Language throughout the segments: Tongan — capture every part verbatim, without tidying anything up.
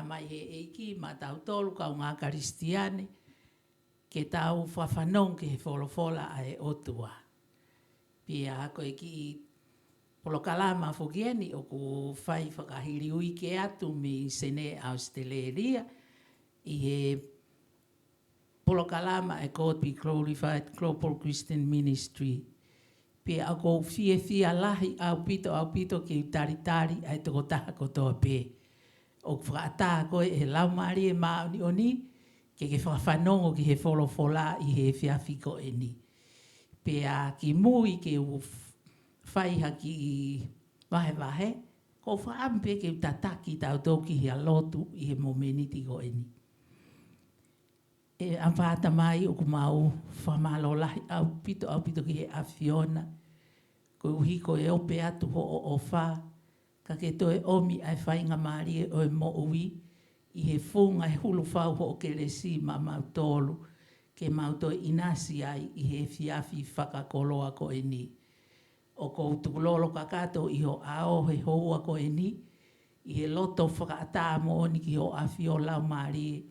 Mai he ʻEiki maʻatautolu kaungā Kalisitiane, ke tau fakafanongo ki he folofola ʻa e ʻOtua. Pea ko e kiʻi polokalama foki eni ʻoku fai fakahili uike atu mei Senē, ʻAositelēlia, ʻi he polokalama ʻa e God Be Glorified Global Christian Ministry. Pea ʻoku ou fiefia lahi ʻaupito, ʻaupito ke u talitali ʻa e tokotaha kotoa pē. ʻOku fakaʻatā koe ʻe he Laumālie Māʻoniʻoni, ke ke fakafanongo ki he folofola ʻi he efiafi ko eni. Pea kimui ke u f-, fai ha kiʻi vahevahe, ʻoku ou fakaʻamu pē ke u tataki kitautolu ki ha lotu ʻi he momeniti ko eni. ʻE ʻAfā Tamai, ʻoku mau fakamālō lahi ʻaupito, ʻaupito ki he ʻAfiona. Koeʻuhi ko e ope atu hoʻo ʻofa, ka ke toe ʻomi ʻa e faingamālie ʻo e moʻui, ʻi he funga e hulufau hoʻo kelesi maʻamautolu, ke mau toe ʻinasi ai ʻi he efiafi fakakoloa ko eni. ʻOku ou tukulolo kakato ʻi ho ʻao he houa ko eni, ʻi he loto fakaʻatā moʻoni ki ho ʻAfio Laumālie,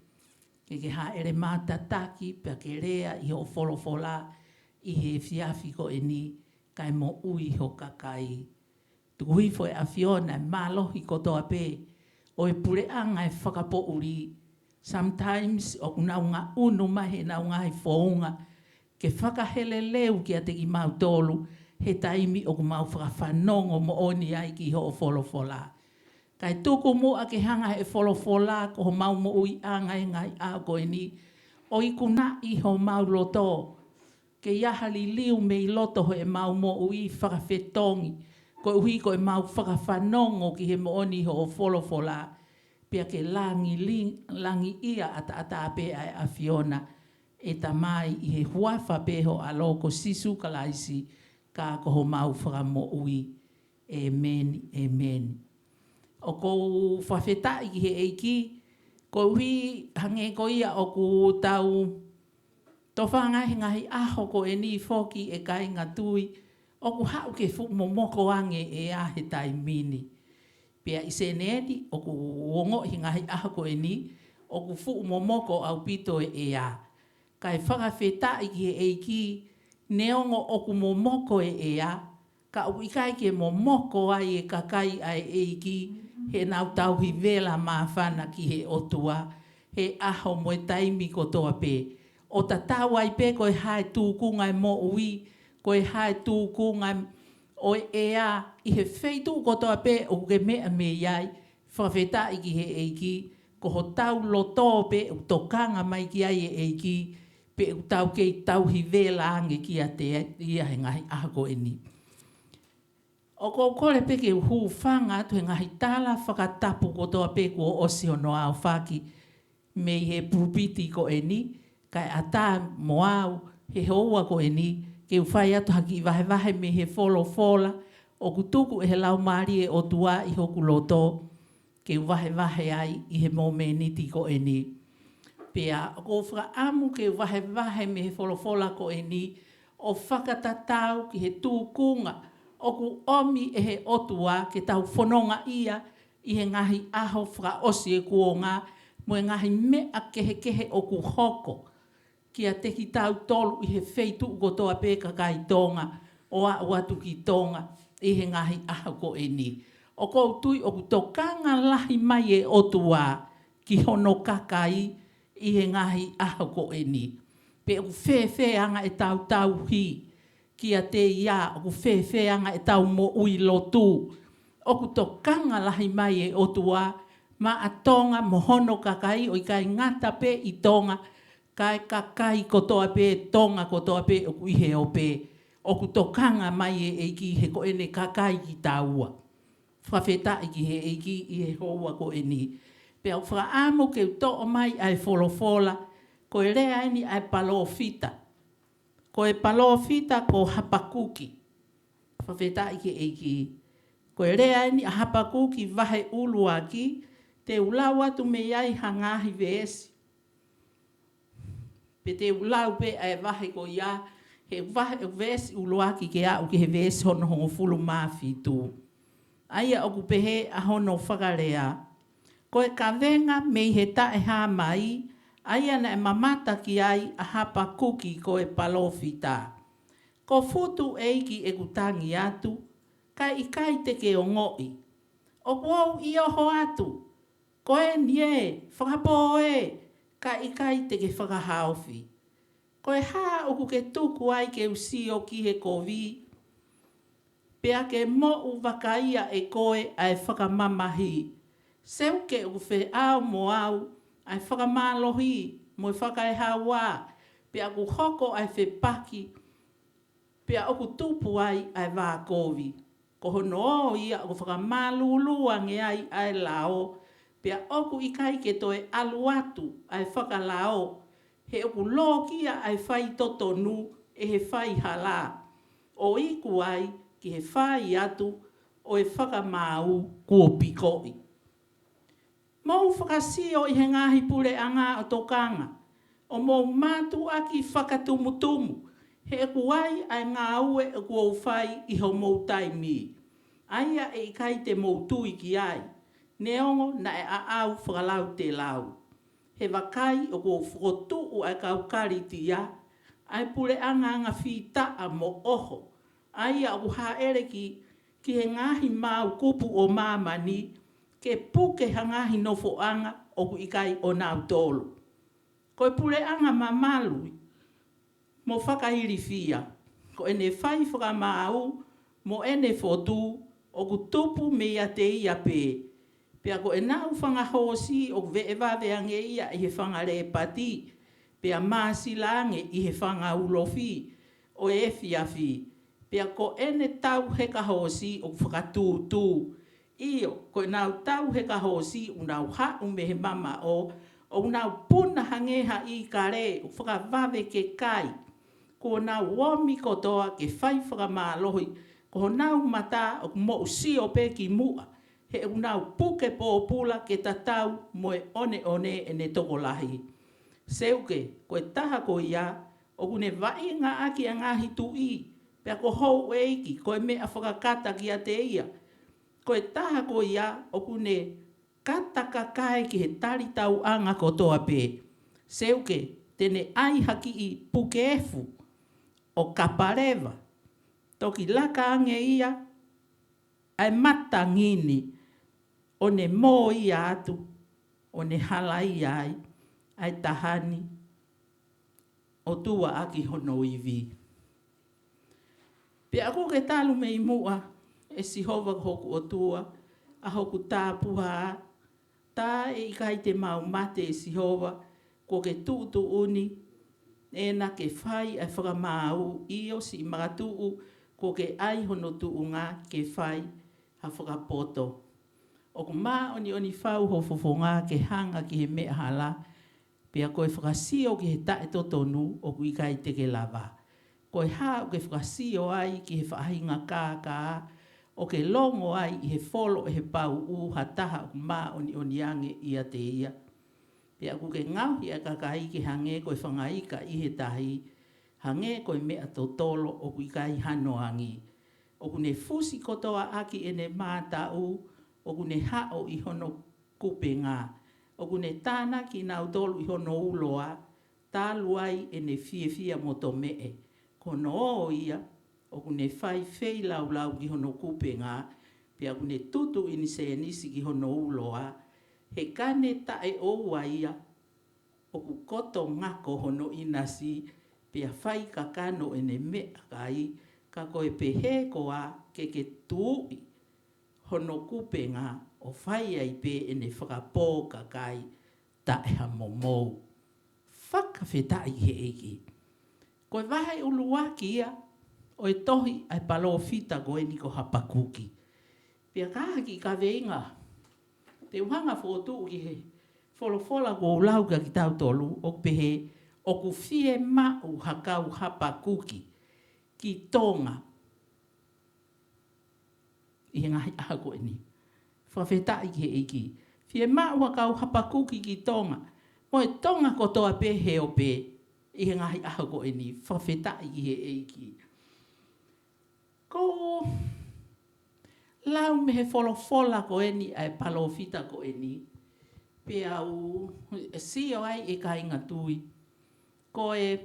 ke ke hāʻele maʻu tataki pea ke lea ʻi hoʻo folofola ʻi he efiafi ko eni, kae moʻui ho kakai. Tuku hifo ʻe ʻAfiona e mālohi kotoa pē ʻo e puleʻanga e fakapoʻuli. Sometimes ʻoku nau ngaʻunu mai heʻenau ngaahi founga ke fakaheleleu kiate kimautolu he taimi ʻoku mau fakafanongo moʻoni ai ki hoʻo folofola. Kae tuku muʻa ke hanga ʻe he folofola ko homau moʻuiʻanga he ngaahi ʻaho ko eni ʻo ikunaʻi homau loto, ke ʻi ai ha liliu mei loto heʻemau moʻui fakafetongi, koeʻuhi ko ʻemau fakafanongo ki he moʻoni hoʻo folofola, pea ke langi li-, langiʻia ʻataʻatā pē ʻa e ʻAfiona, ʻe Tamai, ʻi he huafa pē ho ʻAlo ko Sīsū Kalaisi, ka ko homau Fakamoʻui. ʻĒmeni, ʻēmeni. ʻOku ou fakafetaʻi ki he ʻEiki, koeʻuhi hangē ko ia ʻoku tau tofanga he ngaahi ʻaho ko eni foki ʻe kāinga tui, ʻoku haʻu ke fuʻu momoko ange e ʻea he taimi ni. Pea ʻi Senē ni, ʻoku ongoʻi he ngaahi ʻaho ko eni, ʻoku fuʻu momoko ʻaupito e ʻea. Kae fakafetaʻi ki he ʻEiki, neongo ʻoku momoko e ʻea, ka ʻoku ʻikai ke momoko ai e kakai ʻa e ʻEiki, heʻenau tauhi vela māfana ki he ʻOtua, he ʻaho mo e taimi kotoa pē. ʻO tatau ai pē ko e hā e tūkunga e moʻui, ko e hā e tūkunga ʻo e ʻea, ʻi he feituʻu kotoa pē ʻoku ke meʻa mei ai, fakafetaʻi ki he ʻEiki, ko hotau loto pē ʻoku tokanga mai ki ai e ʻEiki, pe ʻoku tau kei tauhi vela ange kiate ia he ngaahi ʻaho ko eni. ʻOku ou kole pē ke u hūfanga atu he ngaahi tala fakatapu kotoa pē kuo ʻosi hono aofaki mei he pulupiti ko eni, kae ʻatā mo au he houa ko eni, ke u fai atu ha kiʻi vahevahe mei he folofola, ʻoku tuku ʻe he Laumālie ʻo e ʻOtua ʻi hoku loto, ke u vahevahe ai ʻi he momeniti ko eni. Pea ʻoku ou fakaʻamu ke u vahevahe mei he folofola ko eni, ʻo fakatatau ki he tūkunga ʻoku ʻomi ʻe he ʻOtua ke tau fononga ia ʻi he ngaahi ʻaho fakaʻosi e kuonga, mo e ngaahi meʻa kehekehe ʻoku hoko kiate kitautolu ʻi he feituʻu kotoa pē kakai Tonga, ʻo aʻu atu ki Tonga ʻi he ngaahi ʻaho ko eni. ʻOku ou tui ʻoku tokanga lahi mai e ʻOtua ki hono kakai ʻi he ngaahi ʻaho ko eni. Pe ʻoku fēfē anga ʻetau tauhi kiate ia, ʻoku fēfē anga ʻetau moʻui lotu. ʻOku tokanga lahi mai e ʻOtua maʻa Tonga mo hono kakai, ʻo ʻikai ngata pē ʻi Tonga, kae kakai kotoa pē, Tonga kotoa pē ʻoku ʻi he ope. ʻOku tokanga mai e ʻEiki he ko ʻene kakai kitaua. Fakafetaʻi ki he ʻEiki ʻi he houa ko eni. Pea ʻoku ou fakaʻamu ke u toʻo mai ʻa e folofola, ko e lea eni ʻa e palōfita. Ko e palōfita ko Hapakuki. Fakafetaʻi ki he ʻEiki. Ko e lea eni ʻa Hapakuki vahe ʻuluaki, te u lau atu mei ai ha ngaahi veesi. Pe te u lau pē ʻa e vahe ko ia, he vahe, veesi ʻuluaki ke aʻu ki he veesi hono hongofulu mā fitu. ʻA ia ʻoku pehē ʻa hono fakalea: Ko e kavenga mei he taʻehāmai, ʻa ia naʻe mamata ki ai ʻa Hapakuki ko e palōfita. Ko futu ʻEiki ʻeku tangi atu, kae ʻikai te ke ongoʻi. ʻOku ou ʻi oho atu, ko eni ē, fakapō ē, kae ʻikai te ke fakahaofi. Ko e hā ʻoku ke tuku ai ke u sio ki he kovi, pea ke moʻu vakaia ʻe koe ʻa e fakamamahi? Seuke ʻoku feʻao mo au ʻa e fakamālohi mo e fakaehaua, pea ʻoku hoko ʻa e fepaki, pea ʻoku tupu ai ʻa e vākovi. Ko hono ō ia ʻoku fakamālūlū ange ai ʻa e lao, pea ʻoku ʻikai ke toe ʻalu atu ʻa e fakalao, he ʻoku lōkia ʻa e faitotonu ʻe he faihala, ʻo iku ai ki he fai atu ʻo e fakamaau kuo pikoʻi. Mou fakasio ʻi he ngaahi puleʻanga ʻo tokanga, ʻo mou mātuʻaki fakatumutumu, he ʻoku ai ʻa e ngāue ʻoku ou fai ʻi homou taimi, ʻa ia ʻe ʻikai te mou tui ki ai, neongo naʻe ʻaʻau fakalautelau. He vakai, ʻoku ou fokotuʻu ʻa e kau Kalitia, ʻa e puleʻanga anga fītaʻa mo ʻoho, ʻa ia ʻoku hāʻele ki, ki he ngaahi maau kupu ʻo māmani, ke puke ha ngaahi nofoʻanga ʻoku ʻikai ʻonautolu. Ko e puleʻanga mamalu mo fakailifia, ko ʻene fai fakamaau mo ʻene fotu ʻoku tupu meiate ia pē. Pea ko ʻenau fanga hoosi ʻoku veʻevave ange ia ʻi he fanga lēpati, pea māsila ange ʻi he fanga ulofi ʻo e efiafi. Pea ko ʻene tau heka hoosi ʻoku fakatūtū. ʻIo, ko ʻenau tau heka hoosi ʻoku nau haʻu mei he mamaʻo, ʻoku nau puna hangē ha ʻīkale ʻoku fakavave ke kai. Kuo nau omi kotoa ke fai fakamālohi, ko honau mata ʻoku moʻu sio pē ki muʻa, he ʻoku nau puke pōpula ke tatau mo e ʻoneʻone ʻene tokolahi. Seuke, ko e taha ko ia ʻoku ne vaʻinga ʻaki ʻa e ngaahi tuʻi, pea ko houʻeiki ko e meʻa fakakata kiate ia. Ko e taha ko ia ʻoku ne kata kakae ki he talitauʻanga kotoa pē. Seuke, te ne ʻai ha kiʻi puke efu ʻo kapaleva, toki laka ange ia ʻa e matangi ni, ʻo ne mōia atu, ʻo ne halaia ai ʻa e taha ni, ʻo tuʻu ʻaki hono ivi. Pea ʻoku ke talu mei muʻa, ʻe Sihova ko hoku ʻOtua, ʻa hoku tāpuhā, tā ʻe ʻikai te mau mate, ʻe Sihova, kuo ke tuʻutuʻuni, ʻena ke fai ʻa e fakamaau, ʻio, siʻi makatuʻu, kuo ke ʻai hono tuʻunga ke fai ha fakapoto. ʻOku māʻoniʻoni fau ho fofonga ke hanga ki he meʻa hala, pea ko e fakasio ki he taʻetotonu ʻoku ʻikai te ke lava. Ko e hā ʻoku ke fakasio ai ki he faʻahinga kākā ʻoku ke longo ai ʻi he folo ʻe he pauʻu ha taha ʻoku māʻoniʻoni ange ʻiate ia? Pea ʻoku ke ngaohi ʻa e kakai ke hangē ko e fanga ika ʻi he tahi, hangē ko e meʻa totolo ʻoku ʻikai hano angi. ʻOku ne fusi kotoa ʻaki ʻene mātaʻu, ʻoku ne haʻo ʻi hono kupenga. ʻOku ne tānaki kinautolu ʻi hono uloa, talu ai ʻene fiefia mo tomeʻe. Ko hono ō ia, ʻoku ne fai feilaulau ki hono kupenga, pea ʻoku ne tutuʻini sēnisi ki hono uloa, he ka ne taʻeʻoua ia, ʻoku koto ngako hono ʻinasi, pea fai kakano ʻene meʻakai, ka ko e pehē koā ke ke tuʻi hono kupenga ʻo fai ai pē ʻene fakapō kakai taʻehamomou. Fakafetaʻi ki he ʻEiki. Ko e vahe ʻuluaki ia ʻo e tohi ʻa e palōfita ko eni ko Hapakuki. Pea ka haki kaveinga, te u hanga fokotuʻu ki he folofola kuo u lau kia kitautolu, ʻoku pehē, ʻoku fiemaʻu ha kau Hapakuki ki Tonga ʻi he ngaahi ʻaho ko eni. Fakafetaʻi ki he ʻEiki. Fiemaʻu ha kau Hapakuki ki Tonga, mo e Tonga kotoa pē he ope ʻi he ngaahi ʻaho ko eni. Fakafetaʻi ki he ʻEiki. Ko e lau mei he folofola ko eni ʻa e palōfita ko eni, Pea u sio ai e kāinga tui. Ko e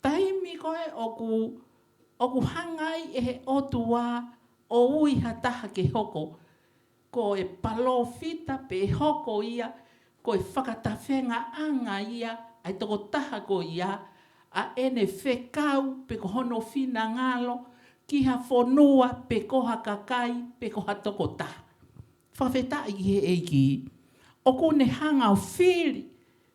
taimi ko ē ʻoku, ʻoku hanga ai ʻe he ʻOtua ʻo ui ha taha ke hoko ko e palōfita pe hoko ia ko e fakatafeʻanga ia ʻa e tokotaha ko ia ʻa ʻene fekau pe ko hono finangalo ki ha fonua pe ko ha kakai pe ko ha tokotaha. Fakafetaʻi ki he ʻEiki. ʻOku ne hanga ʻo fili,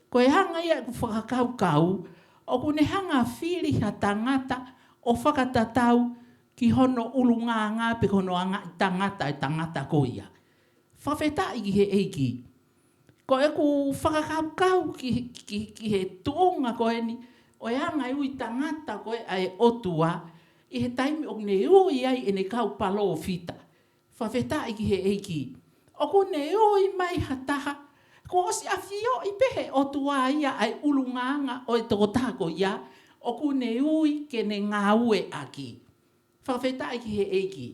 ko e hanga ia ʻeku fakakaukau, ʻoku ne hanga ʻo fili ha tangata ʻo fakatatau ki hono ʻulungaanga pe ko hono anga ʻi tangata e tangata ko ia. Fakafetaʻi ki he ʻEiki. Ko ʻeku fakakaukau ki, ki, ki he tuʻunga ko eni, ʻo e anga e ui tangata ko ē ʻa e ʻOtua, ʻi he taimi ʻoku ne ui ai ʻene kau palōfita. Fakafetaʻi ki he ʻEiki. ʻOku ne ui mai ha taha, kuo ʻosi ʻafioʻi pē he ʻOtua ia ʻa e ʻulungaanga ʻo e tokotaha ko ia, ʻoku ne ui ke ne ngāueʻaki. Fakafetaʻi ki he ʻEiki.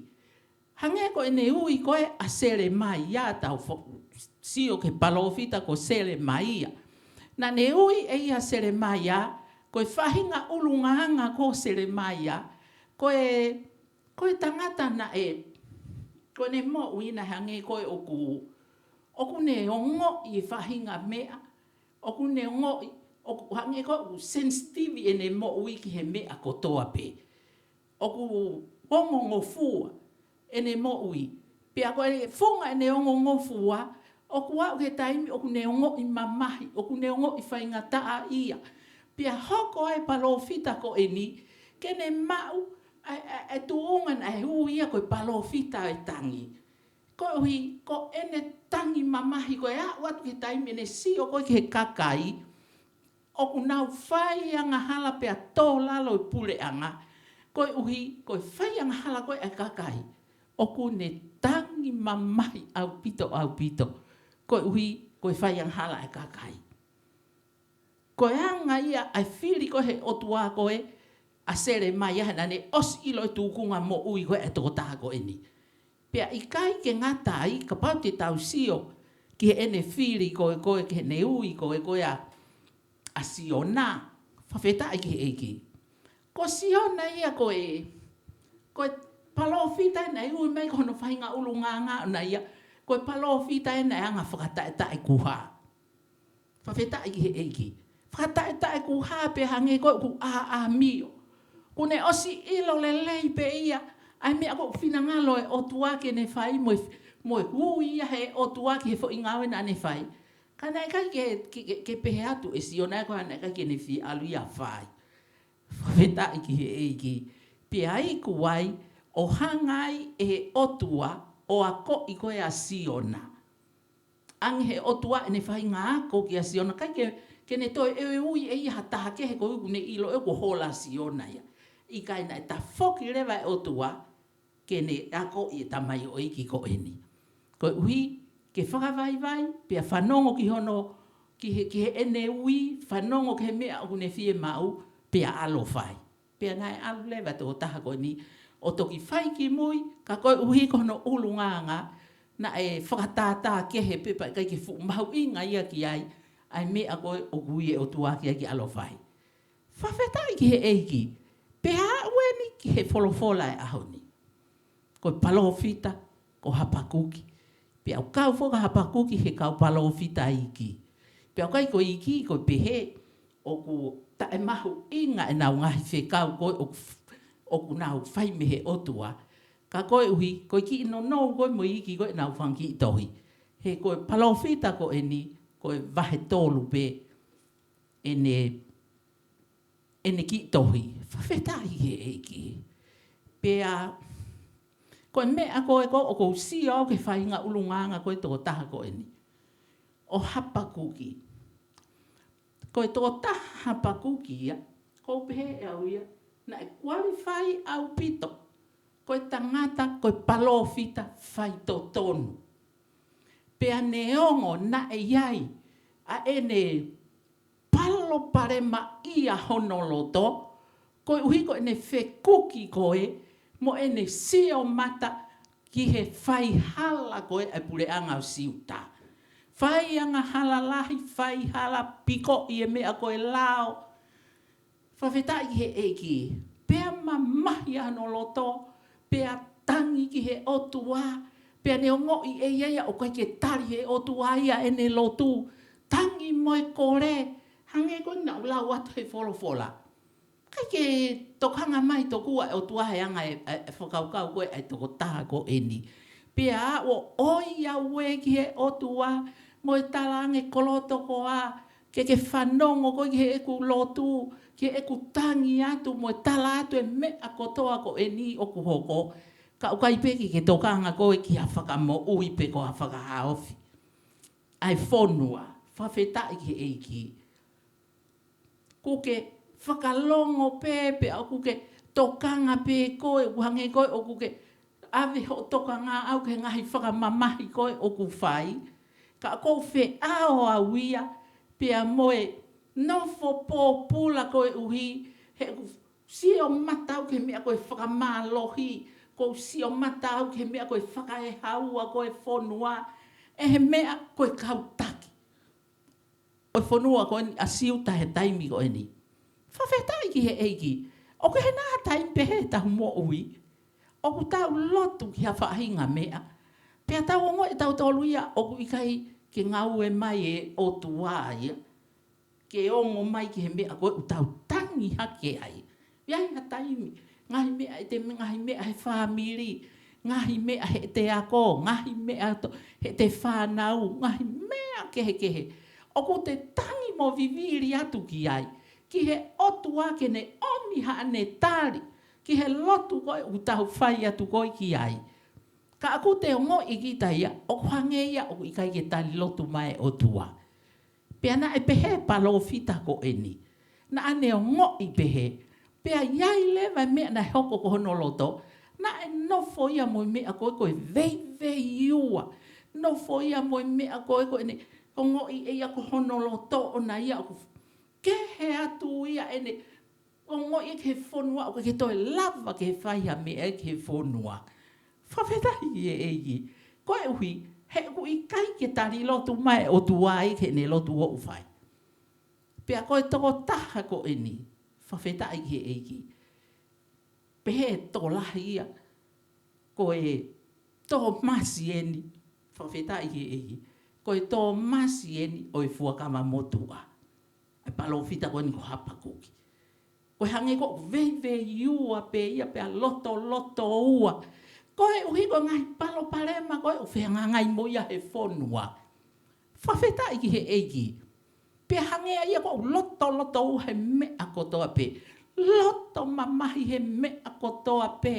Hangē ko ʻene ui ko ē ʻa Selemaia, tau fo-, sio ki he palōfita ko Selemaia. Naʻa ne ui ʻe ia ʻa Selemaia, ko e faʻahinga ʻulungaanga ko Selemaia, ko e, ko e tangata naʻe, ko ʻene moʻui naʻe hangē ko ē ʻoku, ʻoku ne ongoʻi e faʻahinga meʻa, ʻoku ne ongoʻi, ʻoku hangē ko ē ʻoku sensitive ʻene moʻui ki he meʻa kotoa pē. ʻOku ongongofua ʻene moʻui. Pea ko e funga ʻene ongongofua, ʻoku aʻu ki he taimi ʻoku ne ongoʻi mamahi, ʻoku ne ongoʻi faingataʻaʻia. Pea hoko ai e palōfita ko eni, ke ne maʻu ʻa e, ʻa e, ʻa e tuʻunga naʻe ui ia ko e palōfita ʻo e tangi. Koeʻuhi, ko ʻene tangi mamahi, ko e aʻu atu ki he taimi ʻene sio ko ē ki he kakai, ʻoku nau fai angahala pea tō lalo e puleʻanga. Koeʻuhi, ko e fai angahala ko ē ʻa e kakai, ʻoku ne tangi mamahi ʻaupito, ʻaupito. Koeʻuhi, ko e fai angahala ʻa e kakai. Ko e anga ia ʻa e fili ko ē he ʻOtua ko ē ʻa Selemaia, he naʻa ne ʻosi ʻilo e tūkunga moʻui ko ē ʻa e tokotaha ko eni. Pea ʻikai ke ngata ai, kapau te tau sio ki heʻene fili ko ē, ko ē ki heʻene ui ko ē, ko ē ʻa, ʻa Siona. Fakafetaʻi ki he ʻEiki. Ko Siona ia ko e, ko e palōfita ē naʻe ui mai ko hono faʻahinga ʻulungaanga ʻona ia, ko e palōfita ē naʻe anga fakataʻetaʻekuha. Fakafetaʻi ki he ʻEiki. Fakataʻetaʻekuha pea hangē ko ē ʻoku ʻāʻāmio. Kuo ne ʻosi ʻilo lelei pē ia ʻa e meʻa ko ē ʻoku finangalo e ʻOtua ke ne fai mo e, mo e ui ia he ʻOtua ki he foʻi ngāue naʻa ne fai. Ka naʻe ʻikai ke, ke, ke, ke pehē atu ʻe Siona ia ko e hā naʻe ʻikai ke ne fie ʻalu ia ʻo fai. Fakafetaʻi ki he ʻEiki. Pea iku ai ʻo hanga ai ʻe he ʻOtua ʻo akoʻi ko ē ʻa Siona. Ange he ʻOtua ʻene faʻahinga ako kia Siona, ʻikai ke, ke ne toe ʻe ui ʻe ia ha taha kehe koeʻuhi kuo ne ʻilo ʻe kuo hola ʻa Siona ia. ʻIkai, naʻe tafoki leva e ʻOtua ke ne akoʻi e tamaioʻeiki ko eni. Koeʻuhi ke fakavaivai, pea fanongo ki hono, ki he, ki heʻene ui, fanongo ki he meʻa ʻoku ne fiemaʻu, pea ʻalu ʻo fai. Pea naʻe ʻalu leva e tokotaha ko eni ʻo toki fai ki mui, ka koeʻuhi ko hono ʻulungaanga, naʻe fakatātā kehe pē pea ʻikai ke fuʻu mahuʻinga ia ki ai ʻa e meʻa ko ē ʻoku ui e ʻOtua ki ai ke ʻalu ʻo fai. Fakafetaʻi ki he ʻEiki. Pea aʻu eni ki he folofola e ʻaho ni. Ko e palōfita ko Hapakuki. Pea ʻoku kau foki ʻa Hapakuki he kau palōfita iiki. Pea ʻoku ʻikai ko e iiki ko e pehē ʻoku taʻemahuʻinga ʻenau ngaahi fekau ko ē ʻoku, ʻoku nau fai mei he ʻOtua. Ka koeʻuhi, ko e kiʻi nounou ko ē mo e iiki ko ē ʻenau fanga kiʻi tohi. He ko e palōfita ko eni, ko e vahe tolu pē ʻene, ʻene kiʻi tohi. Fakafetaʻi ki he ʻEiki. Pea, ko e meʻa ko ē ko ē ʻoku ou sio au ki he faʻahinga ʻulungaanga ko ē tokotaha ko eni. ʻO Hapakuki. Ko e tokotaha Hapakuki ia, ʻoku ou pehē ʻe au ia, naʻe qualify ʻaupito. Ko e tangata, ko e palōfita faitotonu. Pea neongo naʻe ʻi ai ʻa ʻene palopalemaʻia hono loto, koeʻuhi ko ʻene fekuki ko ē, mo ʻene sio mata ki he faihala ko ē ʻa e puleʻanga ʻo Siuta. Fai angahala lahi, fai hala, pikoʻi e meʻa ko e lao. Fakafetaʻi ki he ʻEiki. Pea mamahi hono loto, pea tangi ki he ʻOtua, pea ne ongoʻi ʻe ia ia ʻoku ʻikai ke tali ʻe he ʻOtua ia ʻene lotu. Tangi mo e kole, hangē ko ena naʻa ku lau atu he folofola. ʻIkai ke tokanga mai tokua ʻe he ʻOtua he anga e, e, e fakakaukau ko ē ʻa e tokotaha ko eni. Pea ʻoku ʻoiauē ki he ʻOtua, mo e talaange koloa tokoa, ke ke fanongo koe ki heʻeku lotu, ki heʻeku tangi atu, mo e tala atu e meʻa kotoa ko eni ʻoku hoko. Ka ʻoku ʻikai pē ke ke tokanga koe ki ha fakamoʻui pe ko ha fakahaofi ʻa e fonua. Fakafetaʻi ki he ʻEiki. ʻOku ke fakalongo pē, pea ʻoku ke tokanga pē koe, ʻoku hangē koe ʻoku ke ʻave hoʻo tokanga ʻau ki he ngaahi fakamamahi ko ē ʻoku fai. Ka ʻoku ou feʻao au ia, pea mo e nofo pōpula koeʻuhi, he ʻoku sio mata au ki he meʻa ko e fakamālohi, ʻoku ou sio mata au ki he meʻa ko e fakaehaua ko e fonua, ʻe he meʻa ko e kau taki ʻo e fonua ko eni ʻa Siuta he taimi ko eni. Fakafetaʻi ki he ʻEiki. ʻOku ʻi ai ha taimi pehē ʻi heʻetau moʻui ʻoku tau lotu ki ha faʻahinga meʻa, pea tau ongoʻi ʻe tautolu ia ʻoku ʻikai ke ngāue mai e ʻOtua ia ke ongo mai ki he meʻa ko ē ʻoku tau tangi hake ai. ʻI ai ha taimi, ngaahi meʻa ʻi he, ngaahi meʻa he fāmili, ngaahi meʻa heʻete ako, ngaahi meʻa to-, heʻete fānau, ngaahi meʻa kehekehe ʻoku te tangi mo vivili atu ki ai, ki he ʻOtua ke ne ʻomi haʻane tali ki he lotu ko ē ʻoku tau fai atu ko ē ki ai. Ka ʻoku te ongoʻi kita ia ʻoku hangē ia ʻoku ʻikai ke tali lotu mai e ʻOtua. Pea naʻe pehē palōfita ko eni, naʻa ne ongoʻi pehē, pea ʻi ai leva e meʻa naʻe hoko ko hono loto, naʻe nofo ia mo e meʻa ko ē ko e veiveiua, nofo ia mo e meʻa ko ē ko ʻene ongoʻi ʻe ia ko hono loto ʻoʻona ia ʻoku kehe atu ia ʻene ongoʻi ki he fonua, ʻoku ʻikai ke toe lava ke fai ha meʻa ki he fonua. Fakafetaʻi ki he ʻEiki. Koeʻuhi, he ʻoku ʻikai ke tali lotu mai e ʻOtua ia ki heʻene lotu ʻoku fai. Pea ko e tokotaha ko eni, fakafetaʻi ki he ʻEiki. Pehē ʻe he tokolahi ia, ko e Tōmasi eni, fakafetaʻi ki he ʻEiki. Ko e Tōmasi eni ʻo e Fuakava Motuʻa. ʻA e palōfita ko eni ko Hapakuki. Ko e hangē ko e veiveiua pē ia pea lotolotoua. Koeʻuhi ko e ngaahi palopalema ko ē ʻoku fehangahangai mo ia he fonua. Fakafetaʻi ki he ʻEiki. Pea hangē ia ko e lotolotoua he meʻa kotoa pē. Loto mamahi he meʻa kotoa pē.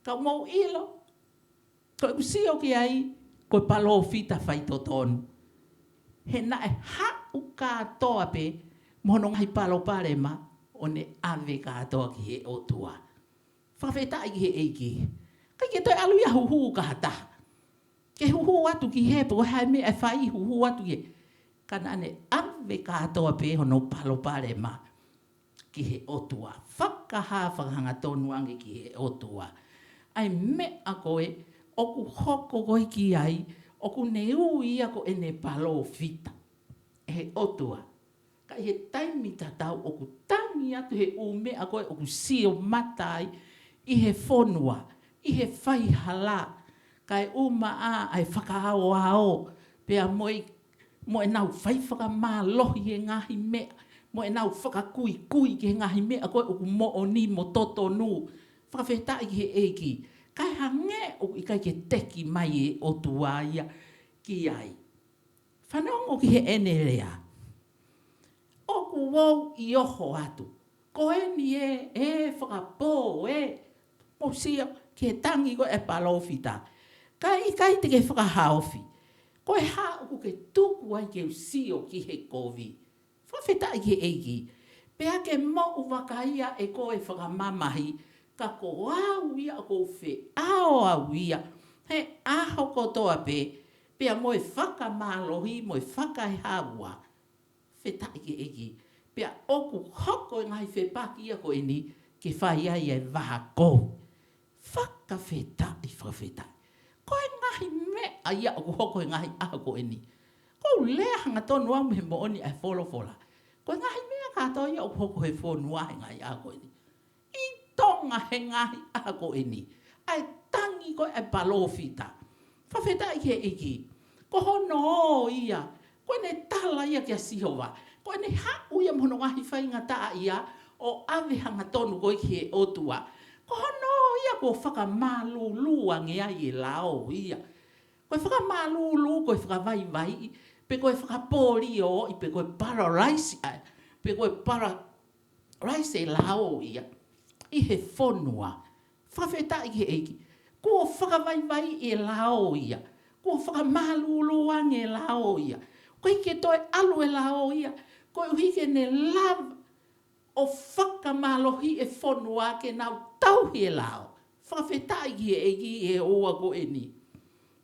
Ka mou ʻilo, ko ʻeku sio ki ai, ko e palōfita faitotonu. He naʻe haʻu kātoa pē mo hono ngaahi palopalema ʻo ne ʻave kātoa ki he ʻOtua. Fakafetaʻi ki he ʻEiki. ʻIkai ke toe ʻalu ia huhū ki ha taha. Ke huhū atu ki hē pe ko e hā e meʻa ʻe fai, huhū atu ki hē. Ka naʻa ne ʻave kātoa pē hono palopalema ki he ʻOtua. Fakahā fakahangatonu ange ki he ʻOtua. ʻA e meʻa ko ē ʻoku hoko ko ē ki ai, ʻoku ne ui ia ko ʻene palōfita ʻe he ʻOtua. Ka ʻi he taimi tatau ʻoku tangi atu he ʻū meʻa ko ē ʻoku sio mata ai ʻi he fonua, ʻi he faihala, kae ʻumaʻā ʻa e fakaaoao, pea mo e, mo ʻenau fai fakamālohi he ngaahi meʻa, mo ʻenau fakakuikui ki he ngaahi meʻa ko ē ʻoku moʻoni mo totonu. Fakafetaʻi ki he ʻEiki. Kae hangē ʻoku ʻikai ke teki mai e ʻOtua ia ki ai. Fanongo ki heʻene lea. ʻOku ou ʻi oho atu. Ko eni ē, ē fakapō ē. Mou sio ki he tangi ko ē ʻa e palōfita. Kae ʻikai te ke fakahaofi. Ko e hā ʻoku ke tuku ai ke u sio ki he kovi. Fakafetaʻi ki he ʻEiki. Pea ke moʻu vaka ia ʻe koe fakamamahi, ka ko au ia ʻoku ou feʻao au ia he ʻaho kotoa pē, pea mo e fakamālohi, mo e fakaehaua. Fakafetaʻi ki he ʻEiki. Pea ʻoku hoko e ngaahi fepaki ia ko eni ke fai ai e vaha kovi. Fakafetaʻi, fakafetaʻi. Ko e ngaahi meʻa ia ʻoku hoko he ngaahi ʻaho ko eni. Ko ʻOku ou lea hangatonu au mei he moʻoni ʻa e folofola. Ko e ngaahi meʻa kātoa ia ʻoku hoko he fonua he ngaahi ʻaho ko eni. ʻI Tonga he ngaahi ʻaho ko eni. ʻA e tangi ko ē ʻa e palōfita. Fakafetaʻi ki he ʻEiki. Ko hono ō ia. Ko ʻene tala ia kia Sihova. Ko ʻene haʻu ia mo hono ngaahi faingataʻa ia ʻo ʻave hangatonu ko ē ki he ʻOtua. Ko hono ō ia kuo fakamālūlū ange ai e lao ia. Ko e fakamālūlū, ko e fakavaivaiʻi, pe ko e fakapolioʻi, pe ko e paralyze ai, pe ko e paralyze e lao ia ʻi he fonua. Fakafetaʻi ki he ʻEiki. Kuo fakavaivaiʻi e lao ia. Kuo fakamālūlū ange e lao ia. ʻOku ʻikai ke toe ʻalu e lao ia. Koeʻuhi ke ne lava ʻo fakamālohiʻi e fonua ke nau tauhi e lao. Fakafetaʻi ki he ʻEiki he ʻaho ko eni.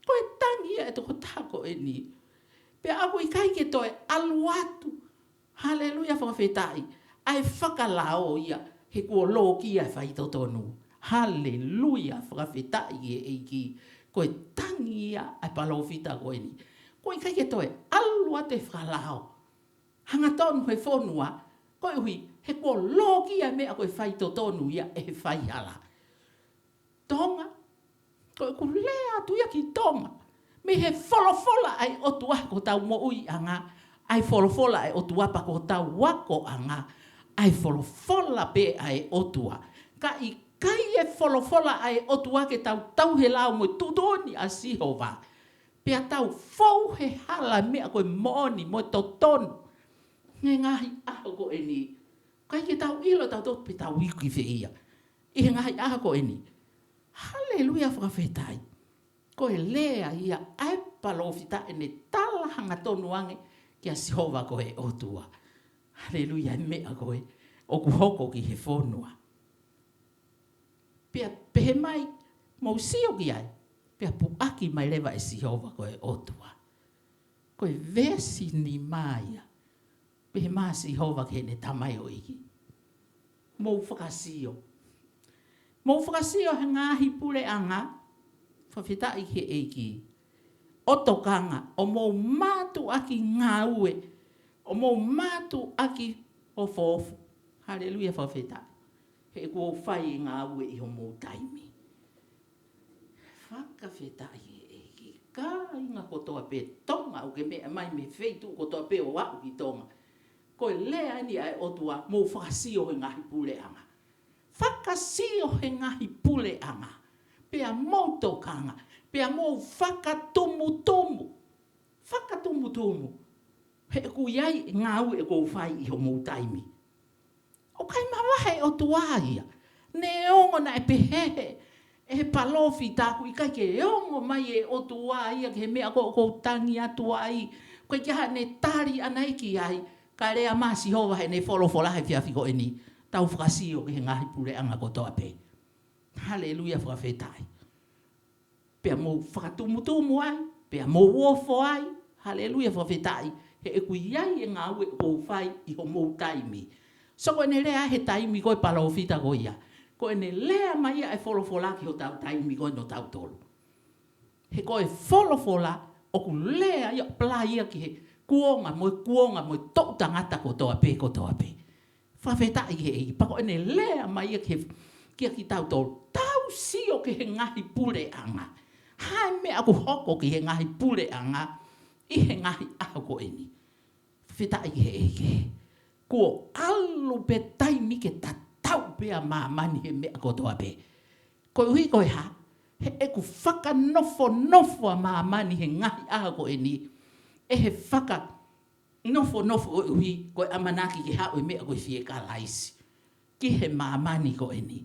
Ko e tangi ia ʻa e tokotaha ko eni. Pea ʻoku ʻikai ke toe ʻalu atu. Haleluia, fakafetaʻi. ʻA e fakalao ia, he kuo lōkia e faitotonu. Haleluia, fakafetaʻi ki he ʻEiki. Ko e tangi ia ʻa e palōfita ko eni. ʻOku ʻikai ke toe ʻalu atu e fakalao hangatonu he fonua, koeʻuhi, he kuo lōkia e meʻa ko e faitotonu ia ʻe he faihala. Tonga, ko ʻeku lea atu ia ki Tonga. Mei he folofola ʻa e ʻOtua ko hotau moʻuiʻanga, ʻa e folofola ʻa e ʻOtua pea ko hotau akoʻanga, ʻa e folofola pē ʻa e ʻOtua. Ka ʻikai e folofola ʻa e ʻOtua ke tau tauhi e lao mo e tuʻutuʻuni ʻa Sihova. Pea tau fou he hala meʻa ko e moʻoni mo e totonu. He ngaahi ʻaho ko eni. ʻIkai ke tau ʻilo tautolu pe tau iku ki fē ia. ʻI he ngaahi ʻaho ko eni. Haleluia, fakafetaʻi. Ko e lea ia ʻa e palōfita ʻene tala hangatonu ange kia Sihova ko e ʻOtua. Haleluia, e meʻa ko ē ʻoku hoko ki he fonua. Pea pehē mai, mou sio ki ai, pea puʻaki mai leva ʻe Sihova ko e ʻOtua. Ko e veesi nima ia, pehē mai ʻe Sihova ki heʻene tamaioʻeiki. Mou fakasio. Mou fakasio he ngaahi puleʻanga, fakafetaʻi ki he ʻEiki. ʻO tokanga, ʻo mou mātuʻaki ngāue, ʻo mou mātuʻaki ofoofo. Haleluia, fakafetaʻi. He ʻoku ou fai e ngāue ʻi homou taimi. Fakafetaʻi ki he ʻEiki. Kāinga kotoa pē Tonga, ʻoku ke meʻa mai mei he feituʻu kotoa pē ʻo aʻu ki Tonga. Ko e lea eni ʻa e ʻOtua, mou fakasio he ngaahi puleʻanga. Fakasio he ngaahi puleʻanga. Pea mou tokanga. Pea mou fakatumutumu. Fakatumutumu. He ʻoku ʻi ai e ngāue ʻoku ou fai ʻi homou taimi. ʻOku ʻikai mavahe e ʻOtua ia. Neongo naʻe pehē ʻe he palōfita ʻoku ʻikai ke ongo mai e ʻOtua ia ki he meʻa ko ē ʻoku ou tangi atu ai. ʻOku ʻikai ke ʻi ai haʻane tali ʻaʻana ki ai. Ka lea mai ʻa Sihova heʻene folofola he efiafi ko eni. Tau fakasio ki he ngaahi puleʻanga kotoa pē. Haleluia, fakafetaʻi. Pea mou fakatumutumu ai, pea mou ofo ai. Haleluia, fakafetaʻi. He ʻoku ʻi ai e ngāue ʻoku ou fai ʻi homou taimi. So ko ʻene lea he taimi ko e palōfita ko ia. Ko ʻene lea mai ia e folofola ki hotau taimi ko ē ʻo tautolu. He ko e folofola ʻoku lea ia, apply ia ki he kuonga mo e kuonga mo e toʻu tangata kotoa pē, kotoa pē. Fakafetaʻi ki he ʻEiki, pea ko ʻene lea mai ia ki he, kia kitautolu. Tau sio ki he ngaahi puleʻanga. Hā e meʻa ʻoku hoko ki he ngaahi puleʻanga ʻi he ngaahi ʻaho ko eni. Fakafetaʻi ki he ʻEiki. Kuo ʻalu pē taimi ke tatau pē ʻa māmani he meʻa kotoa pē. Koeʻuhi ko e hā, he ʻoku fakanofonofo ʻa māmani he ngaahi ʻaho ko eni. ʻE he faka nofonofo koeʻuhi ko e ʻamanaki ke haʻu e meʻa ko e fie kalaisi ki he māmani ko eni.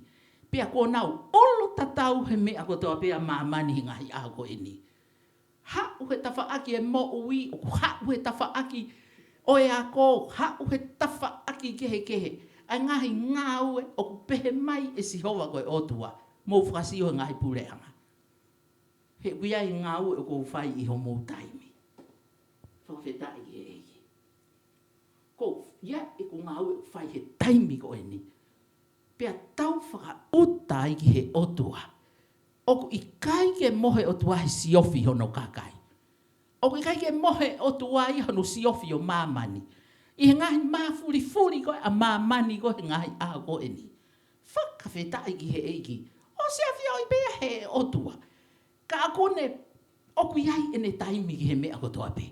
Pea kuo nau ʻolo tatau he meʻa kotoa pē ʻa māmani he ngaahi ʻaho ko eni. Haʻu he tafaʻaki e moʻui, ʻoku haʻu he tafaʻaki ʻo e ako, haʻu he tafaʻaki kehekehe. ʻA e ngaahi ngāue ʻoku pehē mai ʻe Sihova ko e ʻOtua. Mou fakasio he ngaahi puleʻanga. He ʻoku ʻi ai e ngāue ʻoku ou fai ʻi homou taimi. Fakafetaʻi ki he ʻEiki. Ko ia ʻeku ngāue ʻoku fai he taimi ko eni. Pea tau fakaʻuta ai ki he ʻOtua. ʻOku ʻikai ke mohe ʻOtua he siofi hono kakai. ʻOku ʻikai ke mohe ʻOtua ia hono siofi ʻo māmani ʻi he ngaahi māfulifuli ko ē ʻa māmani ko ē he ngaahi ʻaho ko eni. Fakafetaʻi ki he ʻEiki. ʻOsi afioʻi pē ia he ʻOtua. Ka ʻoku ne, ʻoku ʻi ai ʻene taimi ki he meʻa kotoa pē.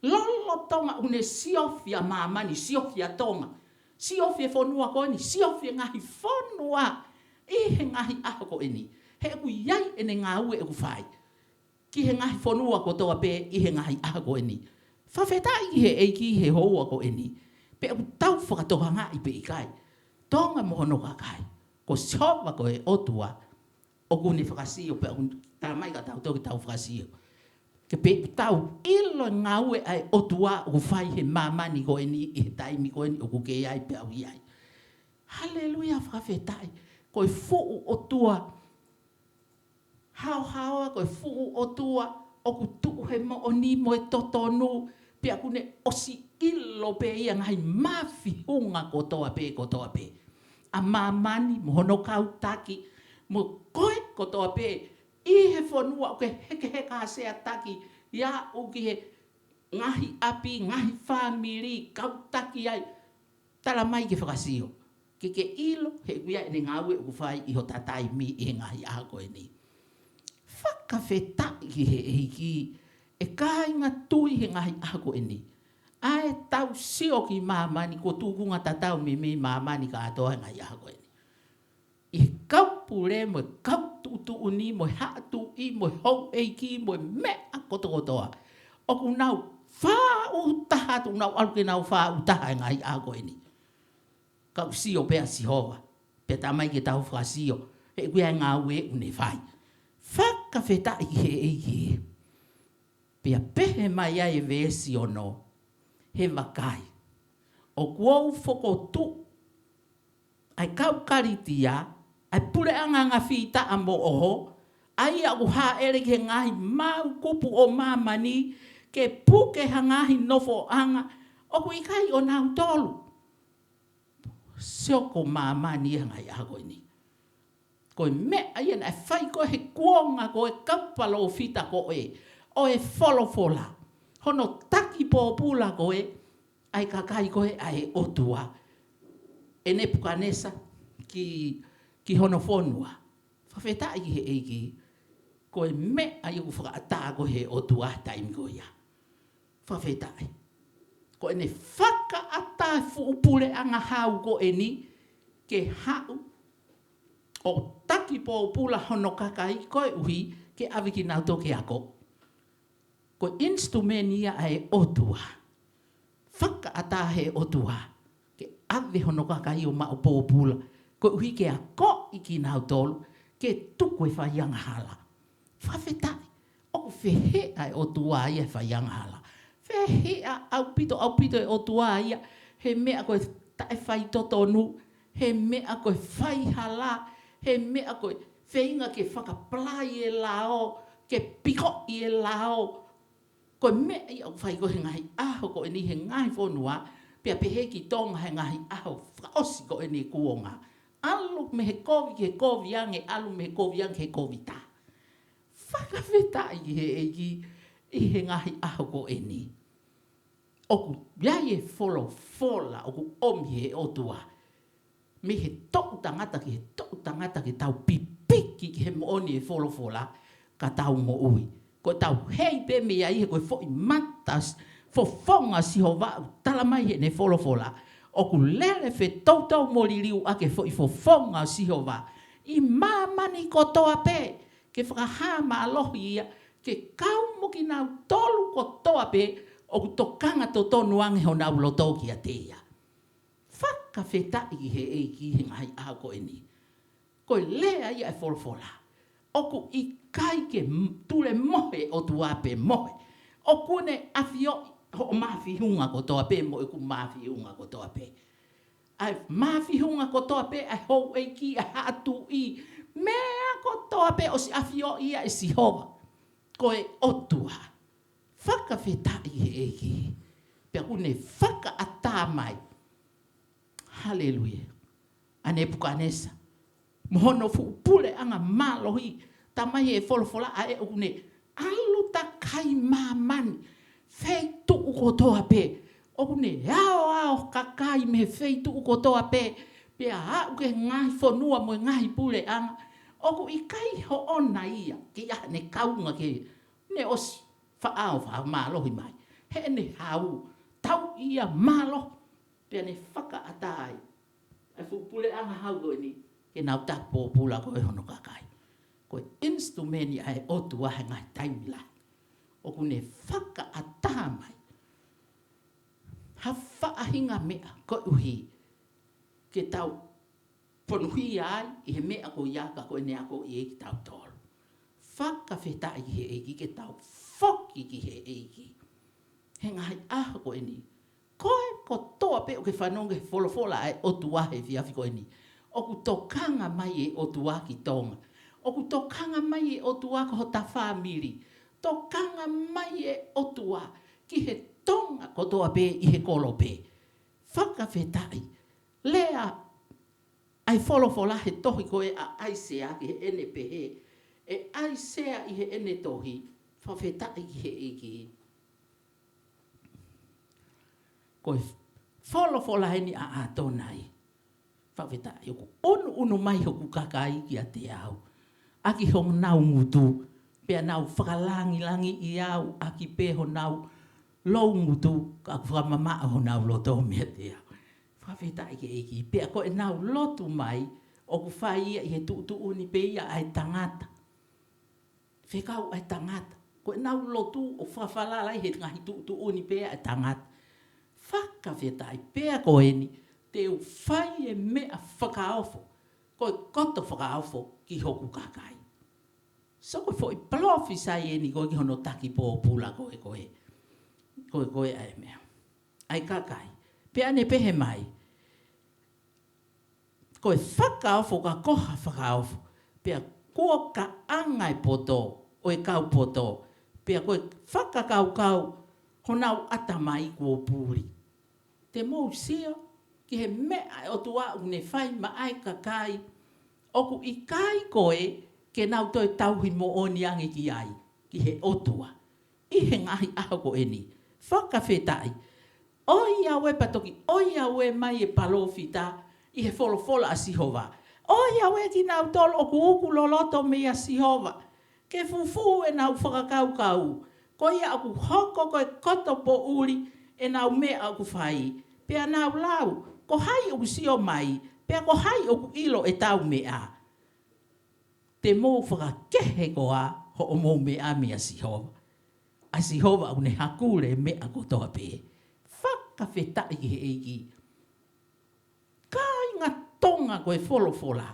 Lolotonga ʻoku ne siofi ʻa māmani, siofi ʻa Tonga, siofi e fonua ko eni, siofi e ngaahi fonua ʻi he ngaahi ʻaho ko eni. He ʻoku ʻi ai ʻene ngāue ʻoku fai ki he ngaahi fonua kotoa pē ʻi he ngaahi ʻaho ko eni. Fakafetaʻi ki he ʻEiki he houa ko eni. Pe ʻoku tau fakatokangaʻi pe ʻikai, Tonga mo hono kakai, ko Sihova ko e ʻOtua ʻoku ne fakasio, pe ʻoku talamai ka tau toki tau fakasio. Ke pe tau ʻilo e ngāue ʻa e ʻOtua ʻoku fai he māmani ko eni ʻi he taimi ko eni ʻoku ke ʻi ai pe ʻoku ʻi ai. Haleluia, fakafetaʻi. Ko e fuʻu ʻOtua haohaoa, ko e fuʻu ʻOtua ʻoku tuʻu he moʻoni mo e totonu, pea ʻoku ne ʻosi ʻilo pē ia ngaahi mafiunga kotoa pē, kotoa pē ʻa māmani mo hono kau taki, mo koe kotoa pē ʻi he fonua ʻoku ke hekeheka ʻa sea taki ia ʻoku ki he ngaahi ʻapi, ngaahi fāmili, kau taki ai. Talamai ke fakasio, ke ke ʻilo he ʻoku ʻi ai ʻene ngāue ʻoku fai ʻi hota taimi ʻi he ngaahi ʻaho ko eni. Fakafetaʻi ki he ʻEiki. ʻE kāinga tui he ngaahi ʻaho ko eni, ʻa e tau sio ki māmani, ko e tūkunga tatau meimei māmani kātoa he ngaahi ʻaho ko eni. ʻI he kau pule mo e kau tuʻutuʻuni mo e haʻa tuʻi mo e houʻeiki mo e meʻa kotokotoa, ʻoku nau faʻu taha atu, nau ʻalu ke nau faʻu taha he ngaahi ʻaho ko eni. Ka ʻoku sio pē ʻa Sihova, pea talamai ke tau fakasio he ʻoku ʻi ai e ngāue ʻoku ne fai. Fakafetaʻi ki he ʻEiki. Pea pehē mai ai e veesi ono, he vakai, ʻoku ou fokotuʻu ʻa e kau Kalitia, ʻa e puleʻanga anga fītaʻa mo ʻoho, ʻa ia ʻoku hāʻele ki he ngaahi maau kupu ʻo māmani ke puke ha ngaahi nofoʻanga ʻoku ʻikai ʻonautolu. Sio ko māmani ia he ngaahi ʻaho ko eni. Ko e meʻa ia naʻe fai ko ē he kuonga ko ē kau palōfita ko ē ʻo e folofola, hono taki pōpula ko ē ʻa e kakai ko ē ʻa e ʻOtua, ʻe Nepukanesa ki, ki hono fonua. Fakafetaʻi ki he ʻEiki. Ko e meʻa ia ʻoku fakaʻatā ko ē he ʻOtua he taimi ko ia. Fakafetaʻi. Ko ʻene fakaʻatā e fuʻu puleʻanga hau ko eni ke haʻu ʻo taki pōpula hono kakai koeʻuhi ke ʻave kinautolu ke ako. Ko e instrument ia ʻa e ʻOtua. Fakaʻatā he ʻOtua ke ʻave hono kakai ʻo maʻu pōpula koeʻuhi ke akoʻi kinautolu ke tuku e faiangahala. Fakafetaʻi. ʻOku fehiʻa e ʻOtua ia he faiangahala. Fehiʻa ʻaupito, ʻaupito e ʻOtua ia he meʻa ko e taʻefaitotonu, he meʻa ko e faihala, he meʻa ko e feinga ke fakapalai e lao, ke pikoʻi e lao. Ko e meʻa ia ʻoku fai ko ē he ngaahi ʻaho ko eni he ngaahi fonua, pea pehē ki Tonga he ngaahi ʻaho fakaʻosi ko eni kuonga. ʻAlu mei he kovi ki he kovi ange, ʻalu mei he kovi ange ki he kovi taha. Fakafetaʻi ki he ʻEiki ʻi he ngaahi ʻaho ko eni. ʻOku ʻi ai e folofola ʻoku ʻomi he ʻOtua mei he toʻu tangata ki he toʻu tangata ke tau pipiki ki he moʻoni e folofola ka tau moʻui. Ko e tau hei pē mei ai he ko e foʻi mata s-, fofonga ʻo Sihova ʻoku talamai heʻene folofola ʻoku lele fetoutou mo liliu ʻaki e foʻi fofonga ʻo Sihova ʻi māmani kotoa pē, ke fakahā mālohi ia ke kau mo kinautolu kotoa pē ʻoku tokanga totonu ange honau loto kiate ia. Fakafetaʻi ki he ʻEiki he ngaahi ʻaho ko eni. Ko e lea ia e folofola. ʻOku ʻikai ke m-, tulemohe ʻOtua pe mohe. ʻOku ne afioʻi hoʻo mafiunga kotoa pē mo ʻeku mafiunga kotoa pē. ʻA e mafiunga kotoa pē, ʻa e houʻeiki, ʻa e haʻa tuʻi, meʻa kotoa pē ʻosi afioʻi ia ʻe Sihova. Ko e ʻOtua. Fakafetaʻi he ʻEiki. Pea ʻoku ne fakaʻatā mai, haleluia, ʻa Nepukanesa mo hono fuʻu puleʻanga mālohi. Talamai he folofola ʻa ē ʻoku ne ʻalu taka kakai māmani, feituʻu kotoa pē. ʻOku ne aoao kakai mei he feituʻu kotoa pē, pea aʻu ki he ngaahi fonua mo e ngaahi puleʻanga. ʻOku ʻikai hoʻona ia, ke ʻi ai haʻane kaunga ke ne ʻosi faʻao fakamālohi mai. Heʻene hau, tau ia mālohi, pea ne fakaʻatā ai ʻa e fuʻu puleʻanga hau ko eni, ke nau taki pōpula ko ē hono kakai. Ko e instrument ia ʻa e ʻOtua he ngaahi taimi lahi. ʻOku ne fakaʻatā mai ha faʻahinga meʻa koeʻuhi ke tau ponuhia ai ʻi he meʻa ko ia ka ko ʻene akoʻi ʻe kitautolu. Fakafetaʻi ki he ʻEiki ke tau foki ki he ʻEiki. He ngaahi ʻaho ko eni, ko e kotoa pē ʻoku ke fanongo he folofola ʻa e ʻOtua he efiafi ko eni, ʻoku tokanga mai e ʻOtua ki Tonga. ʻOku tokanga mai e ʻOtua ki hota fāmili. Tokanga mai e ʻOtua ki he Tonga kotoa pē ʻi he kolope. Fakafetaʻi. Lea ʻa e folofola he tohi ko ē ʻa ʻAisea ki heʻene pehē, ʻe ʻAisea ʻi heʻene tohi, fakafetaʻi ki he ʻEiki. Ko e folofola eni ʻa ʻAtonai. Fakafetaʻi, ʻoku ʻunuʻunu mai hoku kakai kiate au ʻaki honau ngutu, pea nau fakalangilangiʻi au ʻaki pē honau loungutu, ka ʻoku fakamamaʻo honau loto meiate au. Fakafetaʻi ki he ʻEiki. Pea ko ʻenau lotu mai, ʻoku fai ia ʻi he tuʻutuʻuni pē ia ʻa e tangata. Fekau ʻa e tangata. Ko ʻenau lotu ʻoku fakafalala ai he ngaahi tuʻutuʻuni pē ʻa e tangata. Fakafetaʻi, pea ko eni, te u fai e meʻa fakaofo, ko e koto fakaofo ki hoku kakai. So ko e foʻi palōfisai eni ko ē ki hono taki pōpula ko ē, ko ē. Ko ē, ko ē ʻa e meʻa. ʻA e kakai. Pea ne pehē mai, ko e fakaofo ka ko ha fakaofo. Pea kuo kaʻanga e poto ʻo e kau poto. Pea ko e fakakaukau honau ʻatamai kuo puli. Te mou sio ki he meʻa ʻa e ʻOtua ʻoku ne fai maʻa e kakai ʻoku ʻikai ko ē ke nau toe tauhi moʻoni ange ki ai, ki he ʻOtua. ʻI he ngaahi ʻaho ko eni. Fakafetaʻi. ʻOiauē pea toki, ʻoiauē mai e palōfita ʻi he folofola ʻa Sihova. ʻOiauē kinautolu ʻoku uku loloto meia Sihova. Ke fufū ʻenau fakakaukau. Ko ia ʻoku hoko ko e koto poʻuli ʻenau meʻa ʻoku fai. Pea nau lau, ko hai ʻoku sio mai, pea ko hai ʻoku ʻilo ʻetau meʻa. Te mou fakakehe koā hoʻomou meʻa meia Sihova. ʻA Sihova ʻoku ne hakule meʻa kotoa pē. Fakafetaʻi ki he ʻEiki. Kāinga Tonga ko e folofola.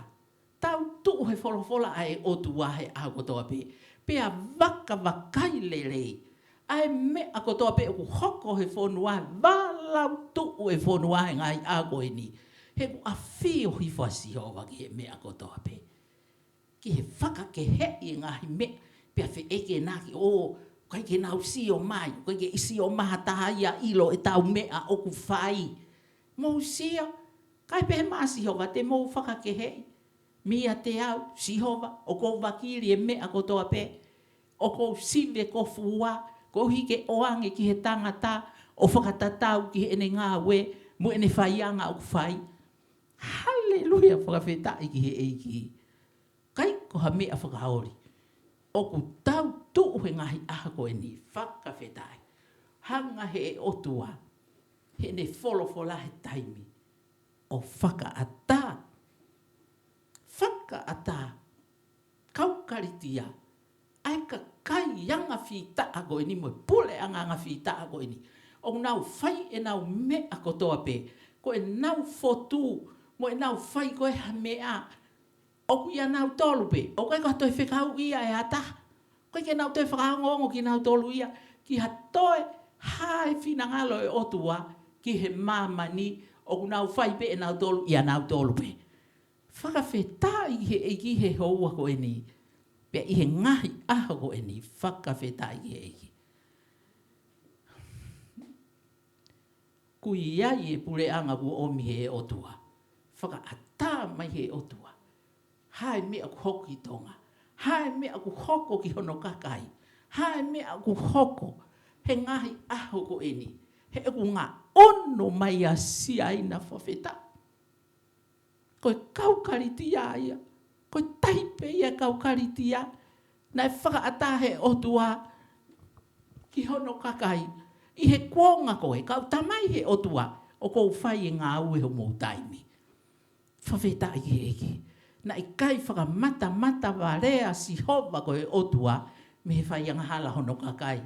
Tau tuʻu he folofola ʻa e ʻOtua he ʻaho kotoa pē. Pea vakavakai lelei. ʻA e meʻa kotoa pē ʻoku hoko he fonua, valau tuʻu e fonua he ngaahi ʻaho ko eni. He ʻoku ʻafio hifo ʻa Sihova ki he meʻa kotoa pē. Ki he fakakeheʻi e ngaahi meʻa, pea feʻekenaki, ʻo, ʻikai ke nau sio mai, ʻikai ke sio mai ha taha ia ʻilo ʻetau meʻa ʻoku fai. Mou sio, kae pehē mai ʻa Sihova te mou fakakeheʻi. Meiate au, Sihova, ʻoku ou vakili e meʻa kotoa pē. ʻOku ou sive ko fua, koeʻuhi ke ʻoange ki he tangata, ʻo fakatatau ki heʻene ngāue, mo ʻene faiʻanga ʻoku fai. Haleluia, fakafetaʻi ki he ʻEiki. ʻIkai ko ha meʻa fakaoli. ʻOku tau tuʻu he ngaahi ʻaho ko eni, fakafetaʻi. Hanga he ʻOtua, heʻene folofola he taimi. ʻO fakaʻatā. Fakaʻatā. Kau Kalitia. ʻA e kakai anga fitaʻa ko eni mo e puleʻanga anga fitaʻa ko eni. ʻOku nau fai ʻenau meʻa kotoa pē. Ko ʻenau fotu. Mo ʻenau fai ko e ha meʻa. ʻOku ʻia nautolu pē, ʻoku ʻikai ko ha toe fekauʻi ia ʻe ha taha. ʻOku ʻikai ke nau toe fakaongoongo kinautolu ia, ki ha toe hā e finangalo e ʻOtua, ki he māmani, ʻoku nau fai pē ʻe nautolu ʻia nautolu pē. Fakafetaʻi ki he ʻEiki he houa ko eni, pea ʻi he ngaahi ʻaho ko eni, fakafetaʻi ki he ʻEiki. Kuo ʻi ai e puleʻanga kuo ʻomi he ʻOtua. Fakaʻatā mai he ʻOtua. Hā e meʻa ʻoku hoko ki Tonga. Hā e meʻa ʻoku hoko ki hono kakai. Hā e meʻa ʻoku hoko he ngaahi ʻaho ko eni, he ʻoku ngaʻunu mai ʻa Siaina, fakafetaʻi. Ko e kau Kalitia ia, ko e tahi pē ia e kau Kalitia naʻe fakaʻatā he ʻOtua ki hono kakai ʻi he kuonga ko ē, ka ʻoku talamai he ʻOtua, ʻoku ou fai e ngāue homou taimi. Fakafetaʻi ki he ʻEiki. Naʻe ʻikai fakamatamata vale ʻa Sihova ko e ʻOtua mei he fai angahala hono kakai,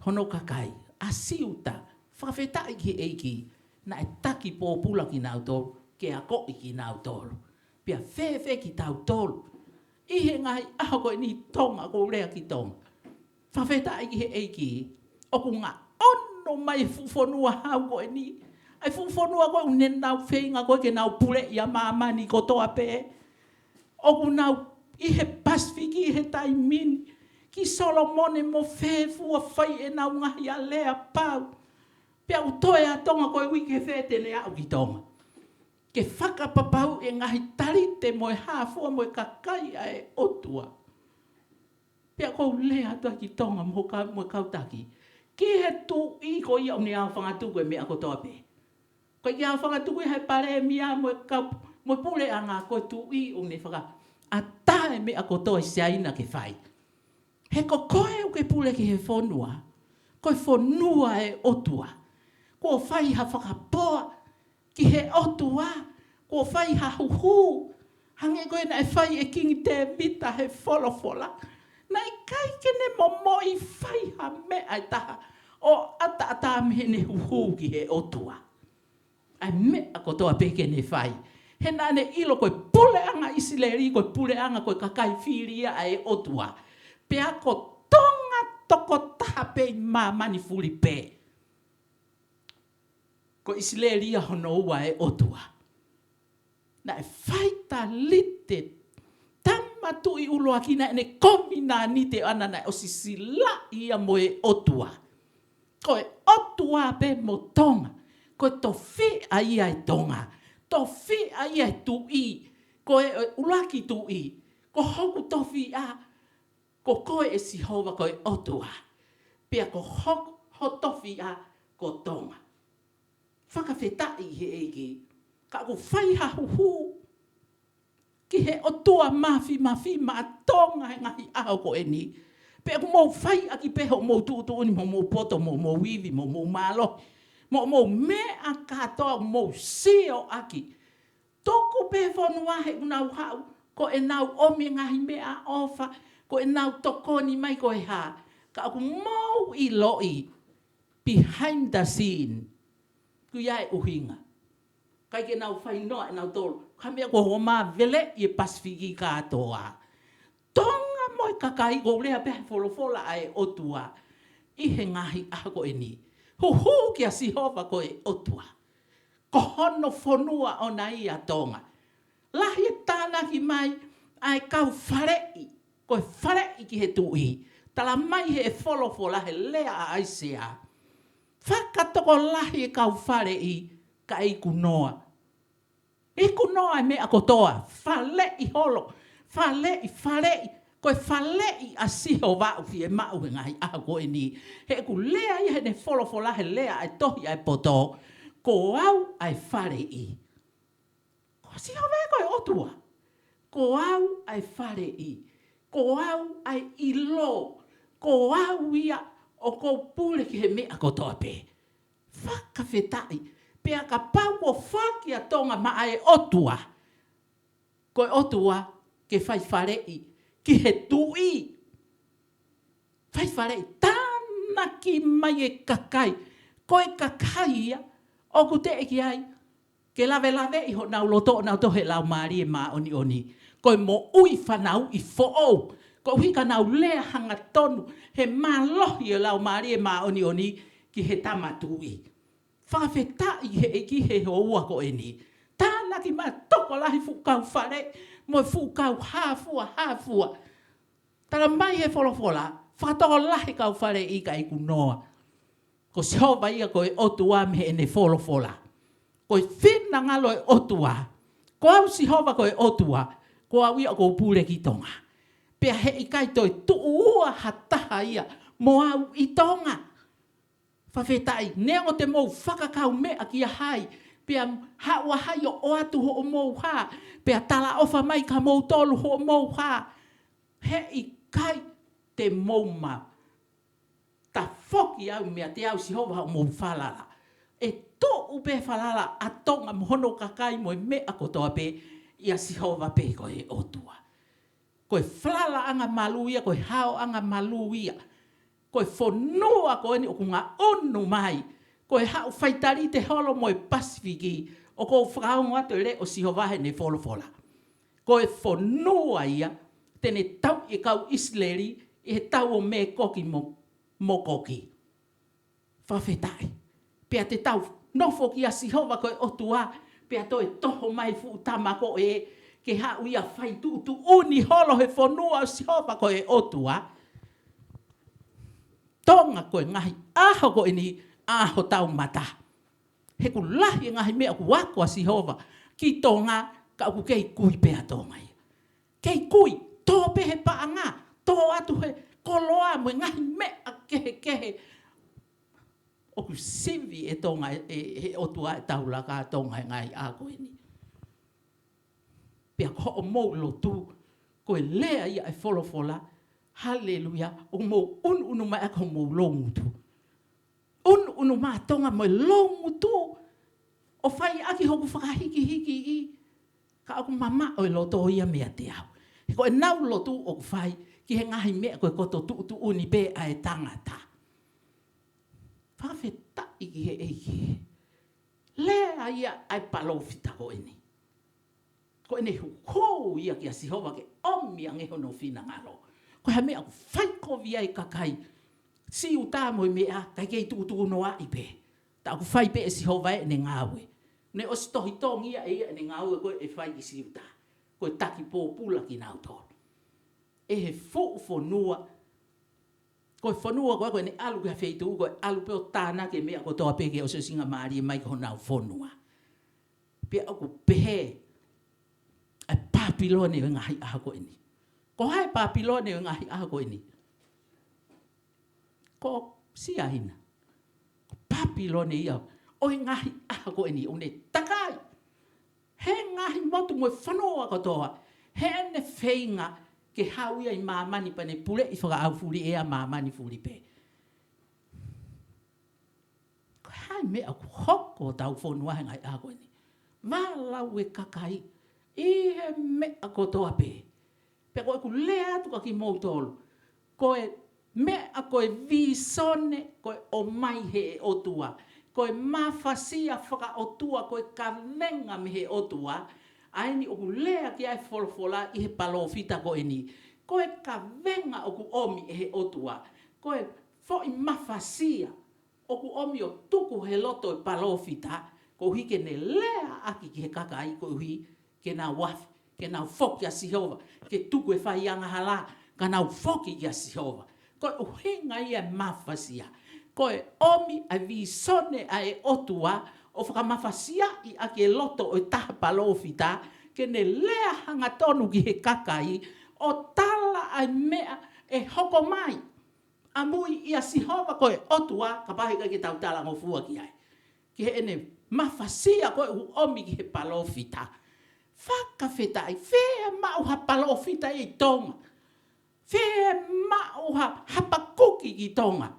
hono kakai ʻa Siuta. Fakafetaʻi ki he ʻEiki, naʻe taki pōpula kinautolu ke akoʻi kinautolu, pea fēfē kitautolu ʻi he ngaahi ʻaho ko eni, Tonga, ʻoku ou lea ki Tonga. Fakafetaʻi ki he ʻEiki, ʻoku ngaʻunu mai e fuʻu fonua hau ko eni. ʻA e fuʻu fonua ko ē ʻoku ne nau feinga ko ē ke nau puleʻi ʻa māmani kotoa pē. ʻOku nau ʻi he Pasifiki ʻi he taimi ni, ki Solomone mo fē fua, fai ʻenau ngaahi aleapau. Pea ʻoku toe ʻa Tonga, ko e uike fē te ne aʻu ki Tonga ke fakapapauʻi e ngaahi talite mo e hā fua mo e kakai ʻa e ʻOtua. Pea ʻoku ou lea atu ai ki Tonga mo ka, mo e kau taki, ki he tuʻi ko ia ʻoku ne aofangatuku e meʻa kotoa pē. ʻOku ʻikai ke aofangatuku ia he palēmia mo e kau, mo e puleʻanga, ko e tuʻi ʻoku ne fakaʻatā e meʻa kotoa ʻi Siaina ke fai. He ko koe ʻoku ke pule ki he fonua, ko e fonua e ʻOtua. Kuo fai ha fakapoa ki he ʻOtua, kuo fai ha huhū, hangē ko ia naʻe fai ʻe Kingi Tēvita he folofola. Naʻe ʻikai ke ne momoʻi fai ha meʻa ʻe taha ʻo ʻataʻatā mei heʻene huhū ki he ʻOtua ʻa e meʻa kotoa pē ke ne fai. He naʻa ne ʻilo ko e puleʻanga ʻIsileli, ko e puleʻanga, ko e kakai fili ia ʻa e ʻOtua. Pea ko Tonga tokotaha pē ʻi māmani fulipē, ko ʻIsileli ia hono ua e ʻOtua. Naʻe fai talite, tama tuʻi ʻuluaki naʻa ne kovinānite ʻana, naʻe ʻosi silaʻi ia mo e ʻOtua. Ko e ʻOtua pē mo Tonga. Ko e tofiʻa ia e Tonga. Tofiʻa ia e tuʻi. Ko e, e ʻuluaki tuʻi. Ko hoku tofiʻa, ko koe ʻe Sihova, ko e ʻOtua. Pea ko ho, ho tofiʻa ko Tonga. Fakafetaʻi he ʻEiki. Ka ʻoku fai ha huhū ki he ʻOtua Māfimafi maʻa Tonga he ngaahi ʻaho ko eni. Pea ʻoku mou fai ʻaki pē hoʻomou tuʻutuʻuni mo homou poto mo homou ivi mo homou mālohi mo homou meʻa kātoa ʻoku mou sio ʻaki. Tuku pē fonua he ʻoku nau haʻu, ko ʻenau ʻomi e ngaahi meʻaʻofa, ko ʻenau tokoni mai ko e hā. Ka ʻoku mou ʻiloʻi, behind the scene, ʻoku ʻi ai e ʻuhinga. ʻIkai ke nau fai noa ʻe nautolu ha meʻa, ko e homau vele ʻi he Pasifiki kātoa. Tonga mo e kakai, ʻoku ou lea pē he folofola ʻa e ʻOtua ʻi he ngaahi ʻaho ko eni. Huhū kia Sihova ko e ʻOtua. Ko hono fonua ʻoʻona ia Tonga. Lahi e tānaki mai ʻa e kau faleʻi, ko e faleʻi ki he tuʻi. Talamai he folofola he lea ʻa ʻAisea, fakatokolahi e kau faleʻi kae iku noa. Iku noa e meʻa kotoa, faleʻi holo, faleʻi, faleʻi. Ko e faleʻi ʻa Sihova ʻoku fiemaʻu he ngaahi ʻaho ko eni. He ʻoku lea ia heʻene folofola he lea ʻa e tohi ʻa e poto, ko au ʻa e faleʻi. Ko Sihova ē ko e ʻOtua. Ko au ʻa e faleʻi. Ko au ʻa e ʻilo. Ko au ia ʻoku ou pule ki he meʻa kotoa pē. Fakafetaʻi. Pea kapau kuo foaki ʻa Tonga maʻa e ʻOtua, ko e ʻOtua ke fai faleʻi ki he tuʻi. Fai faleʻi, tānaki mai e kakai. Ko e kakai ia ʻoku teʻeki ai ke lavelaveʻi honau loto ʻo nau tohi e Laumālie Māʻoniʻoni. Ko e moʻui fanauʻi foʻou. Koeʻuhi ka nau lea hangatonu he mālohi e Laumālie Māʻoniʻoni ki he tama tuʻi. Fakafetaʻi he ʻEiki he houa ko eni. Tānaki mai e tokolahi fuʻu kau faleʻi mo e fuʻu kau hā fua, hā fua. Talamai he folofola, fakatokolahi e kau faleʻi kae iku noa. Ko Sihova ia ko e ʻOtua mei heʻene folofola. Ko e finangalo e ʻOtua. Ko au Sihova ko e ʻOtua. Ko au ia ʻoku ou pule ki Tonga. Pea heʻikai toe tuʻu ua ha taha ia mo au ʻi Tonga. Fakafetaʻi, neongo te mou fakakaumeʻa kia hai, pea haʻu ʻa hai ʻo ʻoatu hoʻomou hā, pea talaʻofa mai kia moutolu hoʻomou hā. Heʻikai te mou ma tafoki au meiate au Sihova hoʻomou falala. ʻE tuʻu pē falala ʻa Tonga mo hono kakai mo e meʻa kotoa pē ʻia Sihova pē ko e ʻOtua. Ko e falalaʻanga malū ia, ko e haoʻanga malū ia. Ko e fonua ko eni ʻoku ngaʻunu mai. Ko e haʻu faitalite holo mo e Pasifiki, ʻoku ou fakaongo atu e leʻo ʻo Sihova heʻene folofola. Ko e fonua ia, te ne tauʻi e kau ʻIsileli ʻi he tau ʻo Mēkoki mo, Mokoki. Fakafetaʻi. Pea te tau nofo kia Sihova ko e ʻOtua, pea toe toho mai fuʻu tama ko ē, ke haʻu ia fai tuʻutuʻuni holo he fonua ʻo Sihova ko e ʻOtua. Tonga, ko e ngaahi ʻaho ko eni, ʻaho taumata. He ʻoku lahi e ngaahi meʻa ʻoku ako ʻa Sihova ki Tonga, ka ʻoku kei kui pē ʻa Tonga ia. Kei kui, tō pē he paʻanga, tō atu he koloa mo e ngaahi meʻa kehekehe. ʻOku sivi e Tonga, e, e, he ʻOtua e taulaka ʻa Tonga he ngaahi ʻaho ko eni. Pea ko hoʻomou lotu, ko e lea ia e folofola, haleluia, ʻoku mou ʻunuʻunu mai ʻaki homou loungutu. ʻUnuʻunu mai ʻa Tonga mo e loungutu, ʻo fai ʻaki hoku fakahikihiki ʻi, ka ʻoku mamaʻo e loto ia meiate au. He ko ʻenau lotu ʻoku fai ki he ngaahi meʻa ko e koto tuʻutuʻuni pē ʻa e tangata. Fakafetaʻi ki he ʻEiki. Lea ia ʻa e palōfita ko eni. Ko ʻene hukou ia kia Sihova ke ʻomi ange hono finangalo. Ko e hā e meʻa ʻoku fai kovi ai e kakai Siuta mo e meʻa, kae kei tukutuku noaʻi pē. Tā ʻoku fai pē ʻe Sihova ʻene ngāue. Ne ʻosi tohi tongi ia ʻe ia ʻene ngāue ko ē ʻe fai ki Siuta. Ko e taki pōpula kinautolu. ʻE he fuʻu fonua. Ko e fonua ko ē ko ʻene ʻalu ki ha feituʻu ko e ʻalu pē ʻo tānaki e meʻa kotoa pē ke ʻosiʻosingamālie mai ki honau fonua. Pea ʻoku pehē ʻa e Papilone ʻo e ngaahi ʻaho ko eni. Ko hai Papilone ʻo e ngaahi ʻaho ko eni? Ko Siaina. Ko Papilone ia ʻo e ngaahi ʻaho ko eni ʻoku ne takai he ngaahi motu mo e fonua kotoa, heʻene feinga ke haʻu ia ʻi māmani pea ne puleʻi fakaʻaufuli ʻe ia māmani fulipē. Ko e hā e meʻa ʻoku hoko ʻi hotau fonua he ngaahi ʻaho ko eni? Vālau e kakai ʻi he meʻa kotoa pē. Pea ko ʻeku lea atu kia kimoutolu. Ko e meʻa ko e vīsone, ko e ʻomai he ʻOtua. Ko e mafasia fakaʻotua, ko e kavenga mei he ʻOtua. ʻA eni ʻoku lea ki ai e folofola ʻi he palōfita ko eni. Ko e kavenga ʻoku ʻomi ʻe he ʻOtua. Ko e foʻi mafasia ʻoku ʻomi ʻo tuku he loto e palōfita, koeʻuhi ke ne lea ʻaki ki he kakai, koeʻuhi ke nau afe, ke nau foki kia Sihova, ke tuku e fai angahala, ka nau foki kia Sihova. Ko e ʻuhinga ia e mafasia. Ko e ʻomi ʻa e vīsone ʻa e ʻOtua, ʻo fakamafasiaʻi ʻaki e loto ʻo e taha palōfita, ke ne lea hangatonu ki he kakai, ʻo tala ʻa e meʻa ʻe hoko mai ʻamui ʻia Sihova ko e ʻOtua, kapau heʻikai ke tau talangofua ki ai. Ki heʻene mafasia ko ē ʻoku ʻomi ki he palōfita. Fakafetaʻi, fiemaʻu ha palōfita ʻi Tonga. Fiemaʻu ha Hapakuki ki Tonga.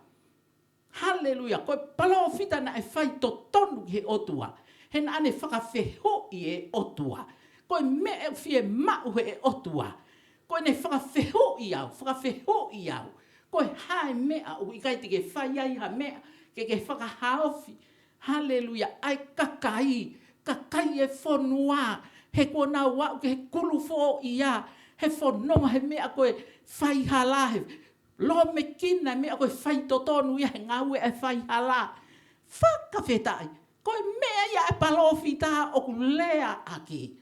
Haleluia, ko e palōfita naʻe fai totonu ki he ʻOtua. He naʻa ne fakafehuʻi e ʻOtua. Ko e meʻa ʻoku fiemaʻu he ʻOtua. Ko ʻene fakafehuʻi au, fakafehuʻi au. Ko e hā e meʻa ʻoku ʻikai te ke fai ai ha meʻa, ke ke fakahaofi. Haleluia, ʻa e kakai, kakai e fonua, he kuo nau aʻu ki he kulufoʻia, he fononga he meʻa ko e faihala, he lōmekina e meʻa ko e faitotonu ia he ngāue ʻa e faihala. Fakafetaʻi, ko e meʻa ia ʻa e palōfita ʻoku lea ʻaki.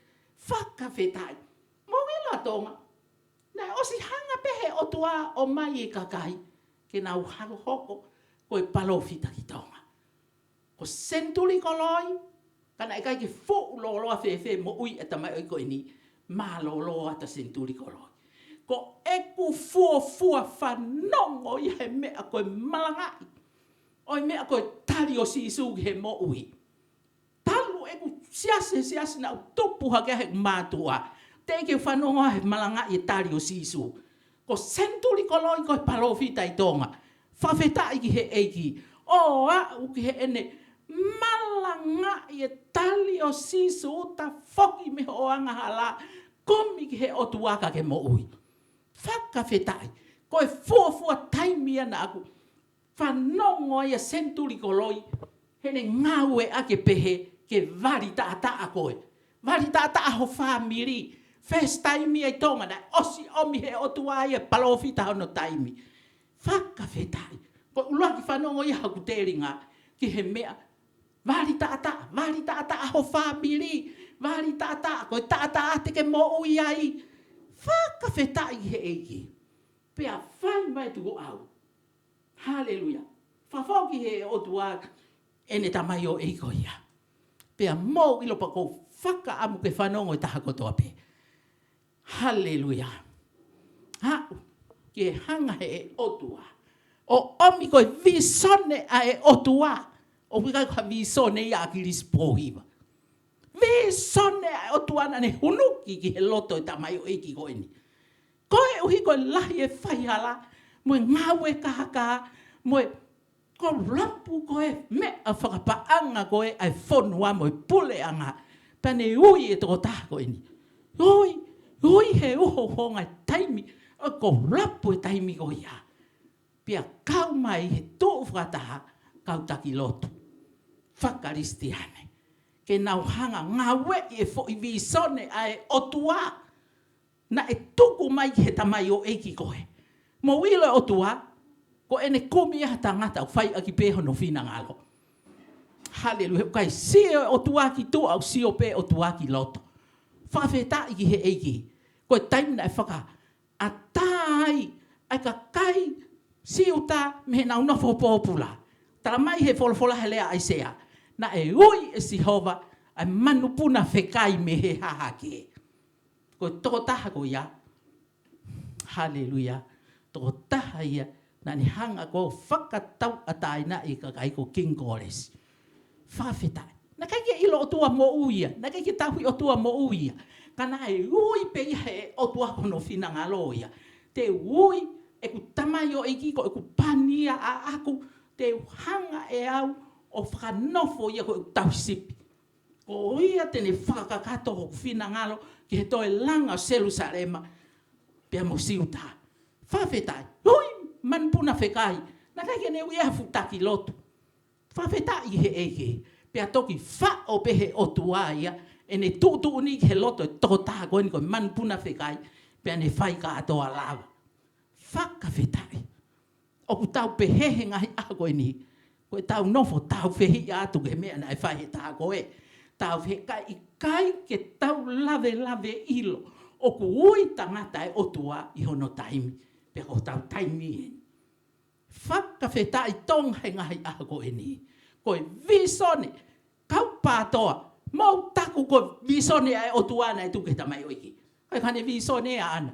Fakafetaʻi. Mou ʻilo ʻa Tonga, naʻe ʻosi hanga pē he ʻOtua ʻo ʻomai e kakai ke nau halo hoko ko e palōfita ki Tonga. Ko Senituli Koloi, ka naʻe ʻikai ke fuʻu lōloa fēfē moʻui e tamaioʻeiki ko eni, mālōlō atu ʻa Senituli Koloi. Ko ʻeku ʻoku fuofua fanongo ia he meʻa ko e malangaʻi ʻo e meʻa ko e tali ʻo Sīsū ki he moʻui. Talu ʻeku siasi, siasi naʻa ku tupu hake ai he mātuʻa, teʻeki ke u fanongo he malangaʻi e tali ʻo Sīsū. Ko Senituli Koloi ko e palōfita ʻi Tonga. Fakafetaʻi ki he ʻEiki. ʻO aʻu ki heʻene malangaʻi e tali ʻo Sīsū, tafoki mei hoʻo angahala, kumi ki he ʻOtua ka ke moʻui. Fakafetaʻi. Ko e fuofua taimi ia naʻa ku fanongo ai ʻa Senituli Koloi heʻene ngāueʻaki e pehē ke vali taʻataʻa koe. Vali taʻataʻa ho fāmili. First time ia ʻi Tonga, naʻe ʻosi ʻomi he ʻOtua ia e palōfita hono taimi. Fakafetaʻi. Ko e ʻuluaki fanongo ia haku telinga ki he meʻa. Vali taʻataʻa, vali taʻataʻa ho fāmili, vali taʻataʻa, ko e taʻataʻa te ke moʻui ai. Fakafetaʻi ki he ʻEiki. Pea fai mai tuku au. Haleluia. Fakafoki he ʻOtua ʻene tamaioʻeiki ko ia. Pea mou ʻilo pea ʻoku ou fakaʻamu ke fanongo e taha kotoa pē. Haleluia. Aʻu ke hanga he ʻOtua ʻo ʻomi ko e vīsone ʻa e ʻOtua. ʻOku ʻikai ko ha vīsone ia ʻa ʻAkilisi Pōhiva. Vīsone ʻa e ʻOtua naʻa ne hunuki ki he loto e tamaioʻeiki ko eni. Koeʻuhi ko e lahi e faihala, mo e ngāue kākā, mo e kolapu ko e meʻa fakapaʻanga ko ē ʻa e fonua mo e puleʻanga. Pea ne ui e tokotaha ko eni. Ui, ui he uhouhonga e taimi, ʻo kolapu e taimi ko ia. Pea kau mai he tuʻu fakataha kau taki lotu faka-Kalisitiane. Ke nau hanga ngāueʻi e foʻi vīsone ʻa e ʻOtua naʻe tuku mai ki he tamaioʻeiki ko ē. Mou ʻilo e ʻOtua, ko ʻene kumi ʻa e tangata ʻoku fai ʻaki pē hono finangalo. Haleluia. ʻOku ʻikai sio e ʻOtua ki tuʻa, ʻoku sio pē e ʻOtua ki loto. Fakafetaʻi ki he ʻEiki. Ko e taimi naʻe fakaʻatā ai ʻa e kakai Siuta mei heʻenau nofo pōpula. Tala mai he folofola he lea ʻa ʻAisea, naʻe ui ʻe Sihova ʻa e manupuna fekai mei he hahake. Ko e tokotaha ko ia. Haleluia. Tokotaha ia naʻa ne hanga ʻo fakatauʻatāinaʻi e kakai ko King Kolesi. Fakafetaʻi. Naʻe ʻikai ke ʻilo ʻOtua moʻui ia. Naʻe ʻikai ke tauhi ʻOtua moʻui ia. Ka naʻe ui pē ia he ʻOtua ko hono finangalo ia. Te u ui ʻeku tamaioʻeiki ko ʻeku pani ia ʻaʻaku. Te u hanga ʻe au ʻo fakanofo ia ko ʻeku tauhi sipi. Ko ia te ne fakakakato hoku finangalo ki he toe langa ʻo Selusalema pea mo Siuta. Fakafetaʻi. Ui, manupuna fekai. Naʻe ʻikai ke ne ui ia ha fuʻu taki lotu. Fakafetaʻi he ʻEiki. Pea toki faʻo pē he ʻOtua ia ʻene tuʻutuʻuni ki he loto e tokotaha ko eni ko e manupuna fekai. Pea ne fai kātoa lava. Fakafetaʻi. ʻOku tau pehē he ngaahi ʻaho ko eni, ko ʻetau nofo tau fehiʻa atu ki he meʻa naʻe fai he taha ko ē. Tau fehiʻa, ʻikai ke tau lavelave ʻilo ʻoku ui tangata e ʻOtua ʻi hono taimi, pea ko hotau taimi eni. Fakafetaʻi Tonga he ngaahi ʻaho ko eni. Ko e vīsone, kau PATOA, mou taku ko e vīsone ʻa e ʻOtua naʻe tuku ki he tamaioʻeiki. ʻIkai ko haʻane vīsone ʻaʻana.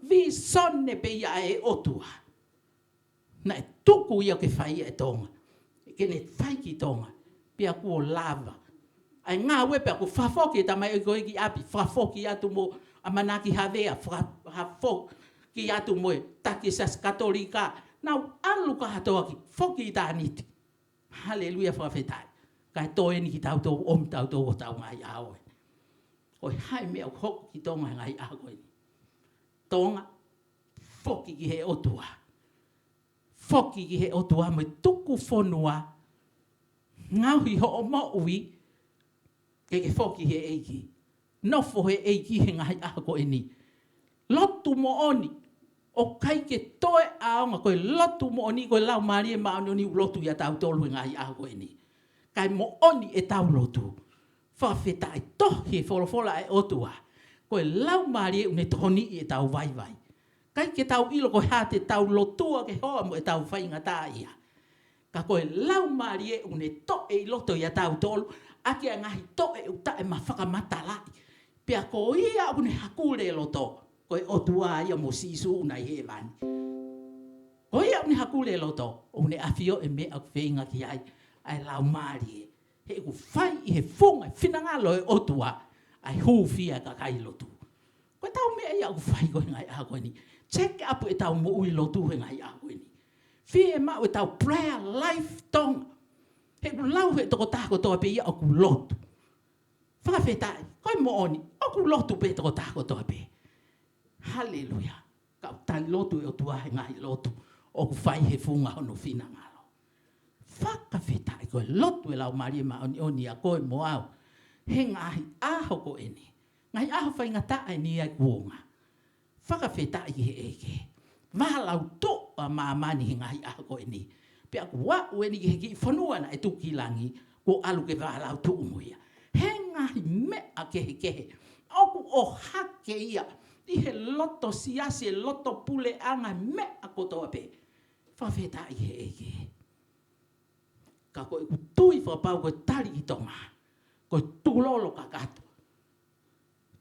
Vīsone pē ia ʻa e ʻOtua. Naʻe tuku ia ke fai ʻe Tonga. Ke ne fai ki Tonga. Pea kuo lava. ʻA e ngāue pea kuo fakafoki e tamaioʻeiki ko ē ki ʻapi. Fakafoki atu mo ʻAmanaki Havea. Faka-, fakafoki atu mo e taki Siasi Katolika. Nau ʻalu kātoa ki, foki ʻitāniti. Haleluia, fakafetaʻi. Kae toe eni kitautolu, ʻomi tautolu ʻo tau ngaahi ʻaho ē. Ko e hā e meʻa ʻoku hoko ki Tonga he ngaahi ʻaho ko eni? Tonga, foki ki he ʻOtua. Foki ki he ʻOtua mo e tuku fonua. Ngaohi hoʻo moʻui ke ke foki he ʻEiki. Nofo he ʻEiki he ngaahi ʻaho ko eni. Lotu moʻoni. ʻOku ʻikai ke toe ʻaonga ko e lotu moʻoni, ko e Laumālie Māʻoniʻoni ʻoku lotu ʻia tautolu he ngaahi ʻaho ko eni. Kae moʻoni ʻetau lotu. Fakafetaʻi, tohi e folofola ʻa e ʻOtua. Ko e Laumālie ʻoku ne tokoniʻi ʻetau vaivai. ʻIkai ke tau ʻilo ko e hā te tau lotua ke hoa mo ʻetau faingataʻaʻia. Ka ko e Laumālie ʻoku ne toʻe ʻi loto ʻia tautolu, ʻaki ʻa e ngaahi toʻe ʻoku taʻemafakamatalaʻi. Pea ko ia ʻoku ne hakule loto. Ko e ʻOtua ia mo Sīsū ʻoku nau ʻi hēvani. Ko ia ʻoku ne hakule loto, ʻoku ne ʻafioʻi e meʻa ʻoku feinga ki ai ʻa e Laumālie. He ʻoku fai ʻi he funga finangalo ʻo e ʻOtua ʻa e hūfia e kakai lotu. Ko ʻetau meʻa ia ʻoku fai ko e ngaahi ʻaho ko eni. Check up ʻetau moʻui lotu he ngaahi ʻaho ko eni. Fiemaʻu ʻetau prayer life Tonga. He ʻoku lau he tokotaha kotoa pē ia ʻoku lotu. Fakafetaʻi, ko e moʻoni, ʻoku lotu pē tokotaha kotoa pē. Haleluia. Ka ʻoku tali lotu e ʻOtua he ngaahi lotu ʻoku fai he funga hono finangalo. Fakafetaʻi ko e lotu e Laumālie Māʻoniʻoni ʻia koe mo au. He ngaahi ʻaho ko eni. Ngaahi ʻaho faingataʻa eni ʻa e kuonga. Fakafetaʻi ki he ʻEiki. Vālautuʻa māmani he ngaahi ʻaho ko eni. Pea kuo aʻu eni ki he kiʻi fonua naʻe tuku ki langi, kuo ʻalu ke vālautuʻa mo ia. He ngaahi meʻa kehekehe. ʻOku ʻohake ia ʻi he loto siasi, loto puleʻanga, meʻa kotoa pē. Fakafetaʻi ki he ʻEiki. Ka ko ʻeku tui fakapapau ko e tali ki Tonga. Ko e tukulolo kakato.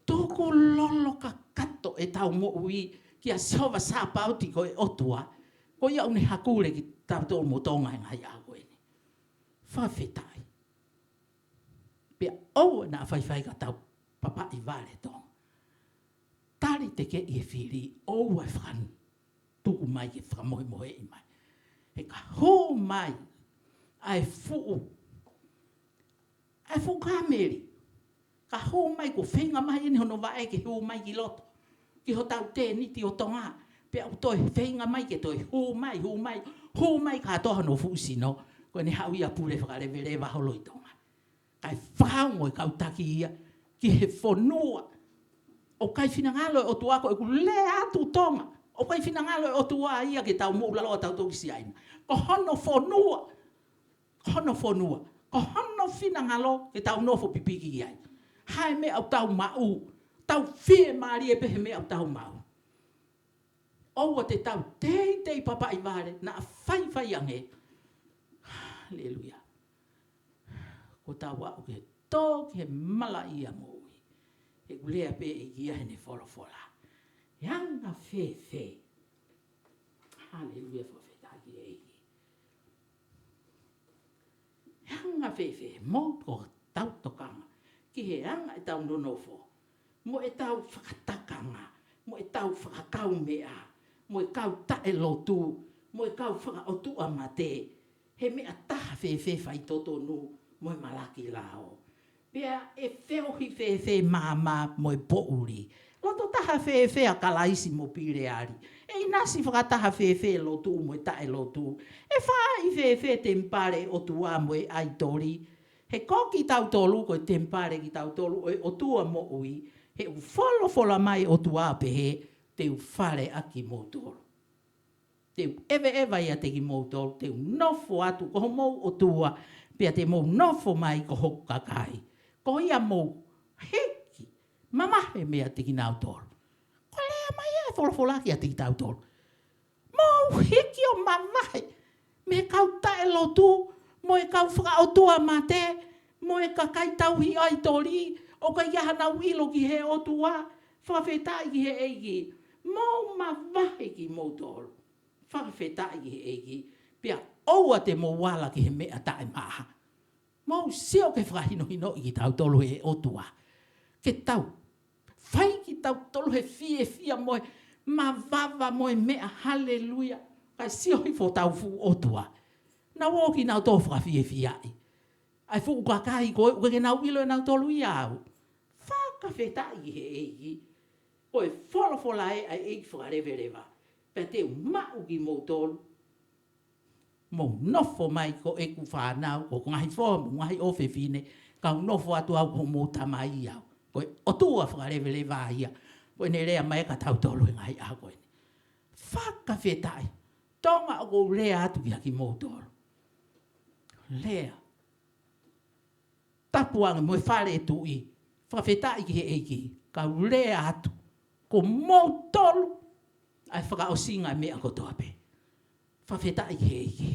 Tukulolo kakato ʻetau moʻui kia Sihova Sāpaoti ko e ʻOtua. Ko ia ʻoku ne hakule kitautolu mo Tonga he ngaahi ʻaho ko eni. Fakafetaʻi. Pea ʻoua naʻa faifai ka tau papaʻi vale Tonga. Tali tekeʻi e fili, ʻoua ʻe fakatuku mai ke fakamohemoheʻi mai. He ka hū mai ʻa e fuʻu, ʻa e fuʻu kāmeli. Ka hū mai kuo feinga mai eni hono vaʻe ke hū mai ki loto. Ki hotau tēniti ʻo Tonga. Pea ʻoku toe feinga mai ke toe hū mai, hū mai, hū mai kātoa hono fuʻu sino. Ko ʻene haʻu ia pule fakaleveleva holo ʻi Tonga. Kae fakaongo e kau taki ia ki he fonua. ʻOku ʻikai finangalo e ʻOtua ko ʻeku lea atu Tonga. ʻOku ʻikai finangalo e ʻOtua ia ke tau moʻulaloa tautolu ki Siaina. Ko hono fonua. Ko hono fonua. Ko hono finangalo ke tau nofo pipiki ai. Hā e meʻa ʻoku tau maʻu. Tau fiemālie pē he meʻa ʻoku tau maʻu. ʻOua te tau teitei papaʻi vale, naʻa faifai ange. Haleluia. Ko tau aʻu ke tō ki he malaʻia moʻui. He ʻoku lea pē ʻEiki ia heʻene folofola. He anga fēfē. Haleluia, fakafetaʻi ki he ʻEiki. He anga fēfē mo hotau tokanga ki he anga ʻetau nonofo, mo ʻetau fakatakanga, mo ʻetau fakakaumeʻa, mo e kau taʻelotu, mo e kau fakaʻotuamate, he meʻa taha fēfē faitotonu mo e malaki lao. Pea ʻe feohi fēfē maama mo e poʻuli. Loto taha fēfē ʻa Kalaisi mo Pileali. ʻE ʻinasi fakataha fēfē lotu mo e taʻelotu. ʻE fāʻi fēfē temipale ʻOtua mo e ʻaitoli. He ko kitautolu ko e temipale kitautolu ʻo e ʻOtua moʻui. He ʻoku folofola mai ʻOtua pehē te u fale ʻaki moutolu. Te u ʻeveʻeva ʻiate kimoutolu, te u nofo atu ko homou ʻOtua, pea te mou nofo mai ko hoku kakai. Ko ia mou hiki, mavahe meiate kinautolu. Ko e lea mai ʻa e folofola kiate kitautolu. Mou hiki ʻo mavahe, mei he kau taʻelotu, mo e kau fakaʻotuamate, mo e kakai tauhi ʻaitoli, ʻoku ʻikai ke ʻi ai hanau ʻilo ki he ʻOtua, fakafetaʻi ki he ʻEiki. Mou mavahe kimoutolu. Fakafetaʻi ki he ʻEiki, pea ʻoua te mou ala ki he meʻa taʻemaʻa. Mou sio ke fakahinohinoʻi kitautolu he ʻOtua. Ke tau fai kitautolu he fiefia mo e mavava mo e meʻa, haleluia. Kae sio hifo hotau fuʻu ʻOtua. Naʻa ō kinautolu fakafiefiaʻi. ʻA e fuʻu kakai ko ē, ʻoku ʻikai ke nau ʻilo ʻe nautolu ia au. Fakafetaʻi ki he ʻEiki. Ko e folofola ē ʻa e ʻEiki fakaleveleva. Pea te u maʻu kimoutolu. Mou nofo mai ko ʻeku fānau, ko hoku ngaahi foha mo e ngaahi ʻofefine, kau nofo atu au ko homou Tamai au. Ko e ʻOtua fakaleveleva ia. Ko ʻene lea mai kia tautolu he ngaahi ʻaho ko eni. Fakafetaʻi. Tonga ʻoku ou lea atu kia kimoutolu. Lea. Tapu ange mo e fale ʻo e tuʻi. Fakafetaʻi ki he ʻEiki. Kau lea atu. Ko moutolu ʻa e fakaʻosinga ʻo e meʻa kotoa pē. Fakafetaʻi ki he ʻEiki.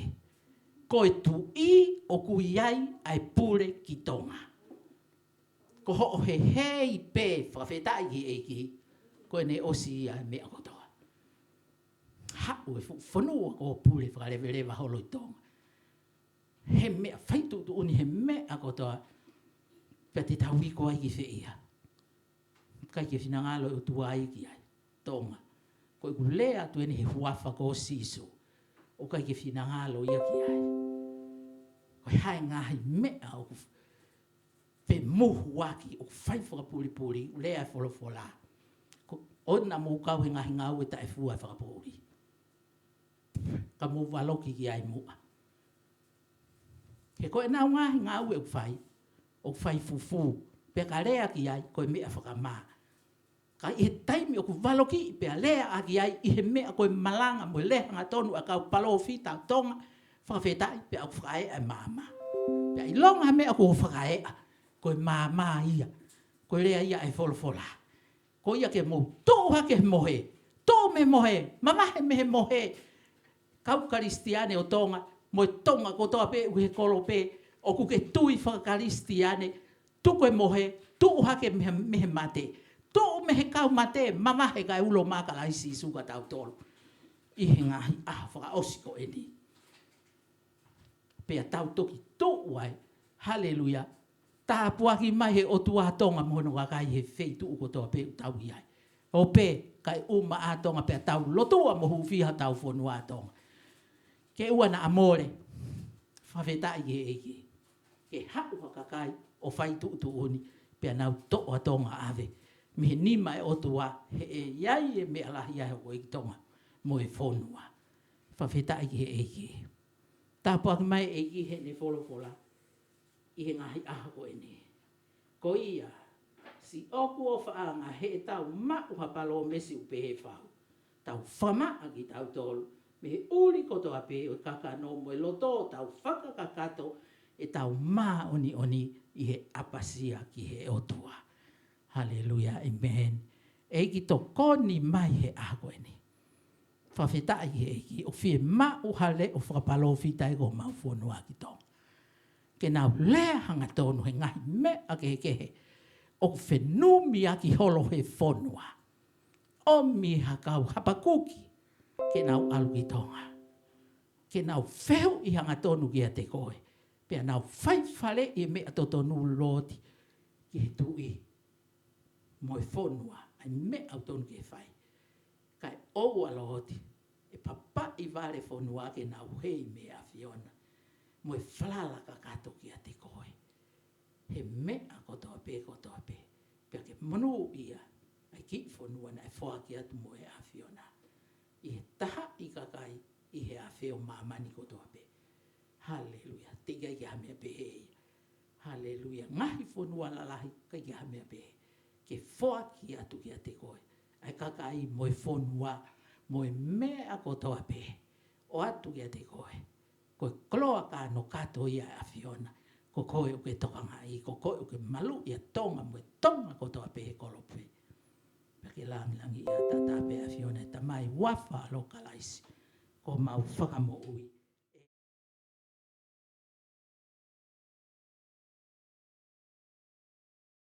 Ko e tuʻi ʻoku ʻi ai ʻa e pule ki Tonga. Ko hoʻo hehei pē, fakafetaʻi ki he ʻEiki. Ko Ko ʻene ʻosi ia e meʻa kotoa. Haʻu e fuʻu fonua ko ē ʻo pule fakaleveleva holo ʻi Tonga. He meʻa fai tuʻutuʻuni he meʻa kotoa. Pea te tau iko ai ki fē ia? ʻIkai ke finangalo e ʻOtua ia ki ai. Tonga. Ko ʻeku lea atu eni he huafa ko Sīsū. ʻOku ʻikai ke finangalo ia ki ai. Ko e hā e ngaahi meʻa ʻoku f-, femuhuaki, ʻoku fai fakapulipuli, lea e folofola. Ko, ʻoua naʻa mou kau he ngaahi ngāue taʻefua ʻo e fakapoʻuli. Ka mou valoki ki ai muʻa. He ko ʻenau ngaahi ngāue ʻoku fai, ʻoku fai fufū. Pea ka lea ki ai, ko e meʻa fakamā. Ka ʻi he taimi ʻoku valoki pea lea ʻaki ai ʻi he meʻa ko e malanga mo e lea hangatonu ʻa e kau palōfita ʻo Tonga, fakafetaʻi pea ʻoku fakaeʻa e maama. Pea ʻilonga ha meʻa ʻoku fakaeʻa, ko e maama ia, ko e lea ia e folofola. Ko ia ke mou tuʻu hake he mohe, tuʻu mei he mohe, mavahe mei he mohe. Kau Kalisitiane ʻo Tonga, mo e Tonga kotoa pē ʻoku ʻi he kolope, ʻoku ke tui fakakalisitiane, tuku e mohe, tuʻu hake mei he, mei he mate. Tuʻu mei he kau mate, mavahe kae ulo mai ʻa Kalaisi Sīsū kia tautolu. ʻI he ngaahi ʻaho fakaʻosi ko eni. Pea tau toki tuʻu ai. Haleluia. Tāpuaki mai he ʻOtua ʻa Tonga mo hono kakai he feituʻu kotoa pē ʻoku tau ʻi ai. ʻO pē, kae ʻuma ʻa Tonga pea tau lotua mo hūfia hotau fonua ʻa Tonga. Ke ʻoua naʻa mole. Fakafetaʻi ki he ʻEiki. Ke haʻu ha kakai ʻo fai tuʻutuʻuni, pea nau toʻo ʻa Tonga ʻave mei he nima e ʻOtua, he ʻe ʻi ai e meʻa lahi ai hoko ʻi Tonga mo e fonua. Fakafetaʻi ki he ʻEiki. Tāpuaki mai e ʻEiki heʻene folofola ʻi he ngaahi ʻaho ko eni. Ko ia, siʻoku ʻofaʻanga, heʻetau maʻu ha palōmesi ʻoku pehē fau. Tau fakamaʻa kitautolu mei he ʻuli kotoa pē ʻo e kakano mo e loto tau fakakakato ʻetau māʻoniʻoni ʻi he ʻapasia ki he ʻOtua. Haleluia, amen. ʻEiki tokoni mai he ʻaho ko eni. Fakafetaʻi ki he ʻEiki, ʻoku fiemaʻu ha leʻo fakapalōfita ʻi homau fonua ki Tonga. Ke nau lea hangatonu he ngaahi meʻa kehekehe ʻoku fenumiaki holo he fonua. ʻOmi ha kau Hapakuki ke nau ʻalu ki Tonga. Ke nau fehuʻi hangatonu kiate koe. Pea nau fai faleʻi e meʻa totonu, Lord, ki he tuʻi mo e fonua, ʻa e meʻa ʻoku totonu ke fai. Kae ʻoua, Lord, ʻe papaʻi vale fonua ke nau hei mei he ʻAfiona. Mo e falala kakato kiate koe he meʻa kotoa pē, kotoa pē. Pea ke monūʻia ʻa e kiʻi fonua naʻe foaki atu mo e ʻAfiona. ʻI he tahaʻi kakai ʻi he ʻafio ʻo māmani kotoa pē. Haleluia. Teʻeki ai ke ʻi ai ha meʻa pehē ia. Haleluia. Ngaahi fonua lalahi, ʻikai ke ʻi ai ha meʻa pehē. Ke foaki atu kiate koe ʻa e kakai mo e fonua mo e meʻa kotoa pē. ʻOatu kiate koe. Ko e koloa kanokato ia ʻa e ʻAfiona. Ko koe ʻoku ke tokangaʻi, ko koe ʻoku ke maluʻi ʻa Tonga mo e Tonga kotoa pē he kolope. Pea ke langilangiʻia, tātā pē ʻa e ʻAfiona, ʻe Tamai, huafa ʻo Kalaisi ko homau Fakamoʻui.